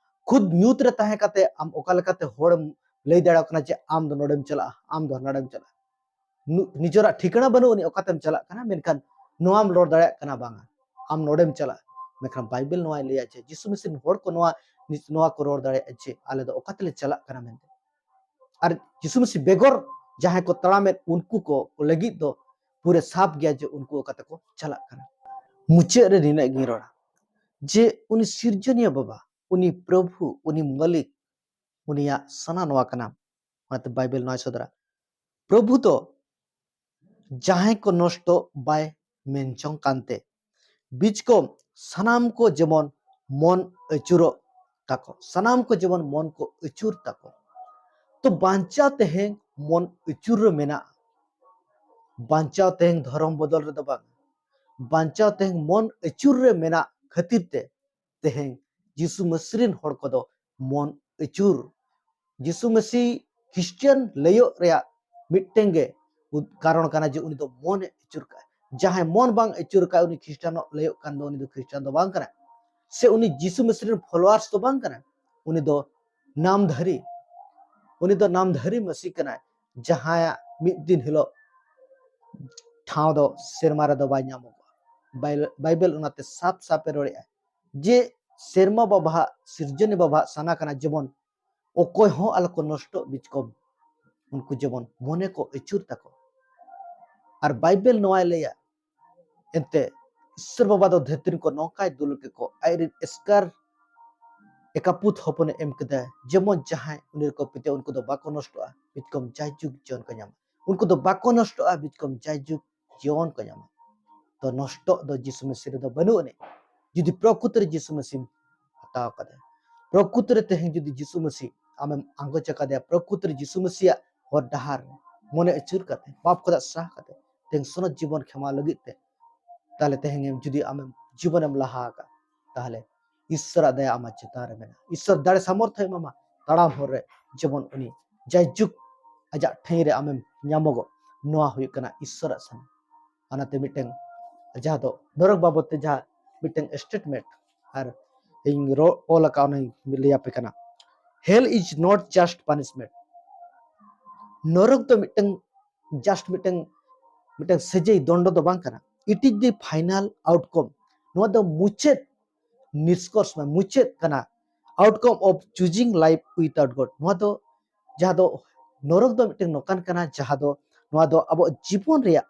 ᱠᱷᱩᱫ ᱧᱩᱛ ᱨᱮ ᱛᱟᱦᱮᱸ ᱠᱟᱛᱮ ᱟᱢ ᱚᱠᱟ ᱞᱮᱠᱟᱛᱮ ᱦᱚᱲᱮᱢ ᱞᱟᱹᱭ ᱫᱟᱲᱮᱭᱟᱠᱚ ᱠᱟᱱᱟ ᱡᱮ ᱟᱢ ᱫᱚ ᱱᱚᱰᱮᱢ ᱪᱟᱞᱟᱜᱼᱟ, ᱟᱢ ᱫᱚ ᱦᱟᱸᱰᱮᱢ ᱪᱟᱞᱟᱜᱼᱟ? ᱱᱩ-, ᱱᱤᱡᱮᱨᱟᱜ ᱴᱷᱤᱠᱟᱹᱱᱟ ᱵᱟᱹᱱᱩᱜ ᱟᱹᱱᱤᱡ ᱚᱠᱟᱛᱮᱢ ᱪᱟᱞᱟᱜ ᱠᱟᱱᱟ, ᱢᱮᱱᱠᱷᱟᱱ ᱱᱚᱣᱟᱢ ᱨᱚᱲ ᱫᱟᱲᱮᱭᱟᱜ ᱠᱟᱱᱟ ᱵᱟᱝᱟ, ᱟᱢ ᱱᱚᱰᱮᱢ ᱪᱟᱞᱟᱜᱼᱟ᱾ ᱢᱮᱱᱠᱷᱟᱱ ᱵᱟᱭᱵᱮᱞ ᱱᱚᱣᱟᱭ ᱞᱟᱹᱭᱟ ᱡᱮ ᱡᱤᱥᱩ ᱢᱤᱥᱤᱱ ᱦᱚᱲ ᱠᱚ ᱱᱚᱣᱟ, ᱱᱚᱣᱟ ᱠᱚ ᱨᱚᱲ ᱫᱟᱲᱮᱭᱟᱜᱼᱟ ᱡᱮ ᱟᱞᱮ ᱫᱚ ᱚᱠᱟ ᱛᱮᱞᱮ ᱪᱟᱞᱟᱜ ᱠᱟᱱᱟ ᱢᱮᱱᱛᱮ᱾ ᱟᱨ ᱡᱤᱥᱩ ᱢᱤᱥᱤ ᱵᱮᱜᱚᱨ ᱡᱟᱦᱟᱸᱭ ᱠᱚ ᱛᱟᱲᱟᱢᱮᱫ, ᱩᱱᱠᱩ ᱠᱚ ᱞᱟᱹᱜᱤᱫ ᱫᱚ ᱯᱩᱨᱟᱹ ᱥᱟᱯ ᱜᱮᱭᱟ ᱡᱮ ᱩᱱᱠᱩ ᱚᱠᱟ ᱛᱮᱠᱚ ᱪᱟᱞᱟᱜ ᱠᱟᱱᱟ᱾ ᱢᱩᱪᱟᱹᱫ ᱨᱮ ᱱᱤᱱᱟᱹᱜ ᱜᱤᱧ ᱨᱚᱲᱟ ᱡᱮ ᱩᱱᱤ ᱥᱤᱨᱡᱚᱱᱤᱭᱟᱹ ᱵᱟᱵᱟ, ᱩᱱᱤ ᱯᱨᱚᱵᱷᱩ, ᱩᱱᱤ ᱢᱟᱹᱞᱤᱠ, ᱩᱱᱤᱭᱟᱜ ᱥᱟᱱᱟ ᱱᱚᱣᱟ ᱠᱟᱱᱟ᱾ ᱚᱱᱟᱛᱮ ᱵᱟᱭᱵᱮᱞ ᱱᱚᱣᱟᱭ ᱥᱚᱫᱚᱨᱟ, ᱯᱨᱚᱵᱷᱩ ᱫᱚ ᱡᱟᱦᱟᱸᱭ ᱠᱚ ᱱᱚᱥᱴᱚ ᱵᱟᱭ ᱢᱮᱱ ᱡᱚᱝ ᱠᱟᱱᱛᱮ, ᱵᱤᱪᱠᱚᱢ ᱥᱟᱱᱟᱢ ᱠᱚ ᱡᱮᱢᱚᱱ ᱢᱚᱱ ᱟᱹᱪᱩᱨᱚᱜ ᱛᱟᱠᱚ, ᱥᱟᱱᱟᱢ ᱠᱚ ᱡᱮᱢᱚᱱ ᱢᱚᱱ ᱠᱚ ᱟᱹᱪᱩᱨ ᱛᱟᱠᱚ᱾ ᱛᱚ ᱵᱟᱧᱪᱟᱣ ᱛᱮᱦᱮᱧ ᱢᱚᱱ ᱟᱹᱪᱩᱨ ᱨᱮ ᱢᱮᱱᱟᱜᱼᱟ᱾ ᱵᱟᱧᱪᱟᱣ ᱛᱮᱦᱮᱧ ᱫᱷᱚᱨᱚᱢ ᱵᱚᱫᱚᱞ ᱨᱮᱫᱚ ᱵᱟᱝ, ᱵᱟᱧᱪᱟᱣ ᱛᱮᱦᱮᱧ ᱢᱚᱱ ᱟᱹᱪᱩᱨ ᱨᱮ ᱢᱮᱱᱟᱜ ᱠᱷᱟᱹᱛᱤᱨ ᱛᱮ ᱛᱮᱦᱮᱧ ᱡᱤᱥᱩ ᱢᱟᱹᱥᱤ ᱨᱮᱱ ᱦᱚᱲ ᱠᱚᱫᱚ ᱢᱚᱱ ᱟᱹᱪᱩᱨ, ᱡᱤᱥᱩ ᱢᱟᱹᱥᱤ ᱠᱷᱨᱤᱥᱴᱤᱭᱟᱱ ᱞᱟᱹᱭᱚᱜ ᱨᱮᱭᱟᱜ ᱢᱤᱫᱴᱮᱱ ᱜᱮ ᱩᱫ-, ᱠᱟᱨᱚᱱ ᱠᱟᱱᱟ ᱡᱮ ᱩᱱᱤ ᱫᱚ ᱢᱚᱱᱮ ᱟᱹᱪᱩᱨ ᱠᱟᱜᱼᱟ᱾ ᱡᱟᱦᱟᱸᱭ ᱢᱚᱱ ᱵᱟᱝ ᱟᱹᱪᱩᱨ ᱠᱟᱜᱼᱟ, ᱩᱱᱤ ᱠᱷᱨᱤᱥᱴᱟᱱᱚᱜ ᱞᱟᱹᱭᱚᱜ ᱠᱟᱱ ᱫᱚ, ᱩᱱᱤ ᱫᱚ ᱠᱷᱨᱤᱥᱴᱟᱱ ᱫᱚ ᱵᱟᱝ ᱠᱟᱱᱟ, ᱥᱮ ᱩᱱᱤ ᱡᱤᱥᱩ ᱢᱟᱹᱥᱤ ᱨᱮᱱ ᱯᱷᱚᱞᱳᱣᱟᱨᱥ ᱫᱚ ᱵᱟᱝ ᱠᱟᱱᱟ᱾ ᱩᱱᱤ ᱫᱚ ᱱᱟᱢᱫᱷᱟᱨᱤ, ᱩᱱᱤ ᱫᱚ ᱱᱟᱢᱫᱷᱟᱨᱤ ᱢᱟᱹᱥᱤ ᱠᱟᱱᱟᱭ, ᱡᱟᱦᱟᱸᱭᱟᱜ ᱢᱤᱫ ᱫᱤᱱ ᱦᱤᱞᱳᱜ ᱴᱷᱟᱶ ᱫᱚ ᱥᱮᱨᱢᱟ ᱨᱮᱫᱚ ᱵᱟᱭ ᱧᱟᱢᱚᱜᱚᱜᱼᱟ᱾ ᱵᱟᱭ-, ᱵᱟᱭᱵᱮᱞ ᱚᱱᱟᱛᱮ ᱥᱟᱯ ᱥᱟᱯ ᱮ ᱨᱚᱲᱮᱫᱼᱟ ᱡᱮ ᱥᱮᱨᱢᱟ ᱵᱟᱵᱟᱣᱟᱜ, ᱥᱤᱨᱡᱚᱱᱤ ᱵᱟᱵᱟᱣᱟᱜ ᱥᱟᱱᱟ ᱠᱟᱱᱟ ᱡᱮᱢᱚᱱ ᱚᱠᱚᱭ ᱦᱚᱸ ᱟᱞᱚ ᱠᱚ ᱱᱚᱥᱴᱚᱜ, ᱵᱤᱪᱠᱚᱢ ᱩᱱᱠᱩ ᱡᱮᱢᱚᱱ ᱢᱚᱱᱮ ᱠᱚ ᱟᱹᱪᱩᱨ ᱛᱟᱠᱚ᱾ ᱟᱨ ᱵᱟᱭᱵᱮᱞ ᱱᱚᱣᱟᱭ ᱞᱟᱹᱭᱟ, ᱮᱱᱛᱮ ᱤᱥᱥᱚᱨ ᱵᱟᱵᱟ ᱫᱚ ᱫᱷᱟᱹᱨᱛᱤ ᱨᱮᱠᱚ ᱱᱚᱝᱠᱟᱭ ᱫᱩᱞ ᱠᱮᱫ ᱠᱚ, ᱟᱡᱨᱮᱱ ᱮᱥᱠᱟᱨ ᱮᱠᱟᱯᱩᱛ ᱦᱚᱯᱚᱱᱮ ᱮᱢ ᱠᱮᱫᱟ, ᱡᱮᱢᱚᱱ ᱡᱟᱦᱟᱸᱭ ᱩᱱᱤ ᱨᱮᱠᱚ ᱯᱟᱹᱛᱭᱟᱹᱣ, ᱩᱱᱠᱩ ᱫᱚ ᱵᱟᱠᱚ ᱱᱚᱥᱴᱚᱜᱼᱟ, ᱵᱤᱪᱠᱚᱢ ᱡᱟᱭᱡᱩᱜᱽ ᱡᱤᱭᱚᱱ ᱠᱚ ᱧᱟᱢᱟ᱾ ᱩᱱᱠᱩ ᱫᱚ ᱵᱟᱠᱚ ᱱᱚᱥᱴᱚᱜᱼᱟ, ᱵᱤᱪᱠᱚᱢ ᱡᱟᱭᱡᱩᱜᱽ ᱡᱤᱭᱚᱱ ᱠᱚ ᱧᱟᱢᱟ᱾ ᱛᱚ ᱱᱚᱥᱴᱚᱜ ᱫᱚ ᱡᱤᱥᱩ ᱢᱟᱹᱥᱤ ᱨᱮᱫᱚ ᱵᱟᱹᱱᱩᱜ ᱟᱹᱱᱤᱡ᱾ ᱡᱩᱫᱤ ᱯᱨᱚᱠᱩᱛ ᱨᱮ ᱡᱤᱥᱩ ᱢᱟᱹᱥᱤᱢ ᱦᱟᱛᱟᱣ ᱠᱟᱫᱟ, ᱯᱨᱚᱠᱩᱛ ᱨᱮ ᱛᱮᱦᱮᱧ ᱡᱩᱫᱤ ᱡᱤᱥᱩ ᱢᱟᱹᱥᱤ ᱟᱢᱮᱢ ᱟᱸᱜᱚᱪ ᱟᱠᱟᱫᱮᱭᱟ, ᱯᱨᱚᱠᱩᱛ ᱨᱮ ᱡᱤᱥᱩ ᱢᱟᱹᱥᱤᱭᱟᱜ ᱦᱚᱨ ᱰᱟᱦᱟᱨ ᱨᱮ ᱢᱚᱱᱮ ᱟᱹᱪᱩᱨ ᱠᱟᱛᱮ, ᱯᱟᱯ ᱠᱷᱚᱱᱟᱜ ᱥᱟᱦᱟ ᱠᱟᱛᱮ, ᱛᱮᱦᱮᱧ ᱥᱚᱱᱚᱛ ᱡᱤᱵᱚᱱ ᱠᱷᱮᱢᱟᱣ ᱞᱟᱹᱜᱤᱫ ᱛᱮ, ᱛᱟᱦᱞᱮ ᱛᱮᱦᱮᱧ ᱮᱢ ᱡᱩᱫᱤ ᱟᱢᱮᱢ ᱡᱤᱵᱚᱱᱮᱢ ᱞᱟᱦᱟ ᱟᱠᱟᱫ, ᱛᱟᱦᱞᱮ ᱤᱥᱥᱚᱨᱟᱜ ᱫᱟᱭᱟ ᱟᱢᱟᱜ ᱪᱮᱛᱟᱱ ᱨᱮ ᱢᱮᱱᱟᱜᱼᱟ᱾ ᱤᱥᱥᱚᱨ ᱫᱟᱲᱮ ᱥᱟᱢᱚᱨᱛᱷᱚᱭ ᱮᱢᱟᱢᱟ ᱛᱟᱲᱟᱢ ᱦᱚᱨ ᱨᱮ, ᱡᱮᱢᱚᱱ ᱩᱱᱤ ᱡᱟᱭᱡᱩᱜᱽ ᱟᱡᱟᱜ ᱴᱷᱟᱹᱭ ᱨᱮ ᱟᱢᱮᱢ ᱧᱟᱢᱚᱜᱚᱜ᱾ ᱱᱚᱣᱟ ᱦᱩᱭᱩᱜ ᱠᱟᱱᱟ ᱤᱥᱥᱚᱨᱟᱜ ᱥᱟᱱᱟ᱾ ᱚᱱᱟᱛᱮ ᱢᱤᱫᱴᱟᱝ ᱡᱟᱦᱟᱸ ᱫᱚ ᱱᱚᱨᱚᱠ ᱵᱟᱵᱚᱫ ᱛᱮ ᱡᱟᱦᱟᱸ ᱢᱤᱫᱴᱟᱝ ᱥᱴᱮᱴᱢᱮᱱᱴ ᱟᱨ ᱤᱧ ᱨᱚ-, ᱚᱞ ᱟᱠᱟᱫ, ᱚᱱᱟᱧ ᱞᱟᱹᱭ ᱟᱯᱮ ᱠᱟᱱᱟ᱾ Hell is not just punishment. ᱱᱚᱨᱚᱠ ᱫᱚ ᱢᱤᱫᱴᱟᱝ just ᱢᱤᱫᱴᱟᱝ, ᱢᱤᱫᱴᱟᱝ ᱥᱟᱹᱡᱟᱹᱭ ᱫᱚᱱᱰᱚ ᱫᱚ ᱵᱟᱝ ᱠᱟᱱᱟ᱾ It is the final outcome. ᱱᱚᱣᱟ ᱫᱚ ᱢᱩᱪᱟᱹᱫ ᱱᱤᱥᱠᱚᱨᱥ, ᱢᱩᱪᱟᱹᱫ ᱠᱟᱱᱟ, outcome of choosing life without God. ᱱᱚᱣᱟ ᱫᱚ, ᱡᱟᱦᱟᱸ ᱫᱚ ᱱᱚᱨᱚᱠ ᱫᱚ ᱢᱤᱫᱴᱟᱝ ᱱᱚᱝᱠᱟᱱ ᱠᱟᱱᱟ ᱡᱟᱦᱟᱸ ᱫᱚ, ᱱᱚᱣᱟ ᱫᱚ ᱟᱵᱚᱣᱟᱜ ᱡᱤᱵᱚᱱ ᱨᱮᱭᱟᱜ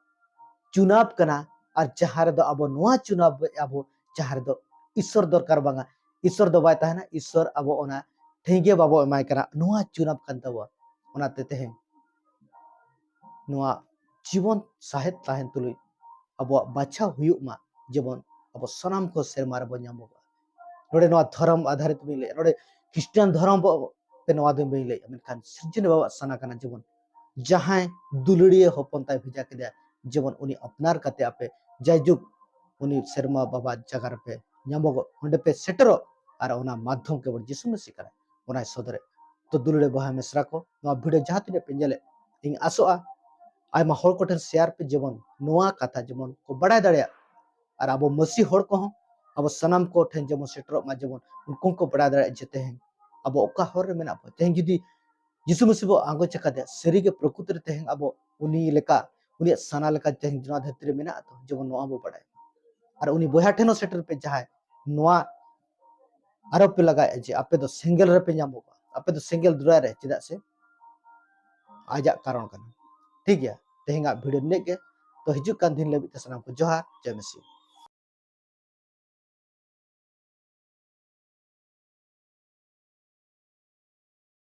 ᱪᱩᱱᱟᱵ ᱠᱟᱱᱟ, ᱟᱨ ᱡᱟᱦᱟᱸ ᱨᱮᱫᱚ ᱟᱵᱚ ᱱᱚᱣᱟ ᱪᱩᱱᱟᱵ ᱟᱵᱚ ᱡᱟᱦᱟᱸ ᱨᱮᱫᱚ ᱤᱥᱥᱚᱨ ᱫᱚᱨᱠᱟᱨ ᱵᱟᱝᱟ, ᱤᱥᱥᱚᱨ ᱫᱚ ᱵᱟᱭ ᱛᱟᱦᱮᱱᱟ, ᱤᱥᱥᱚᱨ ᱟᱵᱚ ᱚᱱᱟ ᱴᱷᱟᱹᱭ ᱜᱮ ᱵᱟᱵᱚ ᱮᱢᱟᱭ ᱠᱟᱱᱟ᱾ ᱱᱚᱣᱟ ᱪᱩᱱᱟᱵ ᱠᱟᱱ ᱛᱟᱵᱚᱣᱟ᱾ ᱚᱱᱟᱛᱮ ᱛᱮᱦᱮᱧ ᱱᱚᱣᱟ ᱡᱤᱵᱚᱱ ᱥᱟᱦᱮᱫ ᱛᱟᱦᱮᱱ ᱛᱩᱞᱩᱡ ᱟᱵᱚᱣᱟᱜ ᱵᱟᱪᱷᱟᱣ ᱦᱩᱭᱩᱜ ᱢᱟ, ᱡᱮᱢᱚᱱ ᱟᱵᱚ ᱥᱟᱱᱟᱢ ᱠᱚ ᱥᱮᱨᱢᱟ ᱨᱮᱵᱚᱱ ᱧᱟᱢᱚᱜᱼᱟ᱾ ᱱᱚᱰᱮ ᱱᱚᱣᱟ ᱫᱷᱚᱨᱚᱢ ᱟᱫᱷᱟᱨᱤᱛ ᱵᱟᱹᱧ ᱞᱟᱹᱭᱟ, ᱱᱚᱰᱮ ᱠᱷᱨᱤᱥᱴᱟᱱ ᱫᱷᱚᱨᱚᱢ ᱵᱚ ᱯᱮ ᱱᱚᱣᱟ ᱫᱚ ᱵᱟᱹᱧ ᱞᱟᱹᱭᱟ, ᱢᱮᱱᱠᱷᱟᱱ ᱥᱤᱨᱡᱚᱱᱤᱭᱟᱹ ᱵᱟᱵᱟᱣᱟᱜ ᱥᱟᱱᱟ ᱠᱟᱱᱟ ᱡᱮᱢᱚᱱ ᱡᱟᱦᱟᱸᱭ ᱫᱩᱞᱟᱹᱲᱤᱭᱟᱹ ᱦᱚᱯᱚᱱ ᱛᱟᱭ ᱵᱷᱮᱡᱟ ᱠᱮᱫᱮᱭᱟ, ᱡᱮᱢᱚᱱ ᱩᱱᱤ ᱟᱯᱱᱟᱨ ᱠᱟᱛᱮ ᱟᱯᱮ ᱡᱟᱭᱡᱩᱜᱽ ᱩᱱᱤ ᱥᱮᱨᱢᱟ ᱵᱟᱵᱟ ᱡᱟᱭᱜᱟ ᱨᱮᱯᱮ ᱧᱟᱢᱚᱜᱚᱜ, ᱚᱸᱰᱮ ᱯᱮ ᱥᱮᱴᱮᱨᱚᱜ, ᱟᱨ ᱚᱱᱟ ᱢᱟᱫᱽᱫᱷᱚᱢ ᱠᱮᱵᱚᱞ ᱡᱤᱥᱩ ᱢᱟᱹᱥᱤ ᱠᱟᱱᱟᱭ, ᱚᱱᱟᱭ ᱥᱚᱫᱚᱨᱮᱫ᱾ ᱛᱚ ᱫᱩᱞᱟᱹᱲᱤᱭᱟᱹ ᱵᱚᱭᱦᱟ ᱢᱤᱥᱨᱟ ᱠᱚ, ᱱᱚᱣᱟ ᱵᱷᱤᱰᱤᱭᱳ ᱡᱟᱦᱟᱸ ᱛᱤᱱᱟᱹᱜ ᱯᱮ ᱧᱮᱞᱮᱫ, ᱤᱧ ᱟᱥᱚᱜᱼᱟ ᱟᱭᱢᱟ ᱦᱚᱲ ᱠᱚᱴᱷᱮᱱ ᱥᱮᱭᱟᱨ ᱯᱮ, ᱡᱮᱢᱚᱱ ᱱᱚᱣᱟ ᱠᱟᱛᱷᱟ ᱡᱮᱢᱚᱱ ᱠᱚ ᱵᱟᱲᱟᱭ ᱫᱟᱲᱮᱭᱟᱜ, ᱟᱨ ᱟᱵᱚ ᱢᱟᱹᱥᱤ ᱦᱚᱲ ᱠᱚᱦᱚᱸ ᱟᱵᱚ ᱥᱟᱱᱟᱢ ᱠᱚ ᱴᱷᱮᱱ ᱡᱮᱢᱚᱱ ᱥᱮᱴᱮᱨᱚᱜ ᱢᱟ, ᱡᱮᱢᱚᱱ ᱩᱱᱠᱩ ᱦᱚᱸᱠᱚ ᱵᱟᱲᱟᱭ ᱫᱟᱲᱮᱭᱟᱜ ᱡᱮ ᱛᱮᱦᱮᱧ ᱟᱵᱚ ᱚᱠᱟ ᱦᱚᱨ ᱨᱮ ᱢᱮᱱᱟᱜ ᱵᱚᱱᱟ᱾ ᱛᱮᱦᱮᱧ ᱡᱩᱫᱤ ᱡᱤᱥᱩ ᱢᱟᱹᱥᱤ ᱵᱚ ᱟᱸᱜᱚᱪ ᱟᱠᱟᱫᱮᱭᱟ, ᱥᱟᱹᱨᱤᱜᱮ ᱯᱨᱚᱠᱨᱤᱛᱤ ᱨᱮ ᱛᱮᱦᱮᱧ ᱟᱵᱚ ᱩᱱᱤ ᱞᱮᱠᱟ, ᱩᱱᱤᱭᱟᱜ ᱥᱟᱱᱟ ᱞᱮᱠᱟ ᱛᱮᱦᱮᱧ ᱱᱚᱣᱟ ᱫᱷᱟᱹᱨᱛᱤ ᱨᱮ ᱢᱮᱱᱟᱜ ᱛᱚ, ᱡᱮᱢᱚᱱ ᱱᱚᱣᱟ ᱵᱚ ᱵᱟᱲᱟᱭ᱾ ᱟᱨ ᱩᱱᱤ ᱵᱚᱭᱦᱟ ᱴᱷᱮᱱ ᱦᱚᱸ ᱥᱮᱴᱮᱨ ᱯᱮ, ᱡᱟᱦᱟᱸᱭ ᱱᱚᱣᱟ ᱟᱨᱚ ᱯᱮ ᱞᱟᱜᱟᱭᱮᱫᱼᱟ ᱡᱮ ᱟᱯᱮ ᱫᱚ ᱥᱮᱸᱜᱮᱞ ᱨᱮᱯᱮ ᱧᱟᱢᱚᱜᱼᱟ, ᱟᱯᱮ ᱫᱚ ᱥᱮᱸᱜᱮᱞ ᱫᱩᱨᱟᱭ ᱨᱮ, ᱪᱮᱫᱟᱜ ᱥᱮ ᱟᱡᱟᱜ ᱠᱟᱨᱚᱱ ᱠᱟᱱᱟ᱾ ᱴᱷᱤᱠ ᱜᱮᱭᱟ, ᱛᱮᱦᱮᱧᱟᱜ ᱵᱷᱤᱰᱤᱭᱳ ᱱᱤᱱᱟᱹᱜ ᱜᱮ᱾ ᱛᱚ ᱦᱤᱡᱩᱜ ᱠᱟᱱ ᱫᱤᱱ ᱞᱟᱹᱜᱤᱫ ᱛᱮ ᱥᱟᱱᱟᱢ ᱠᱚ ᱡᱚᱦᱟᱨ, ᱡᱚᱭ ᱢᱟᱹᱥᱤ᱾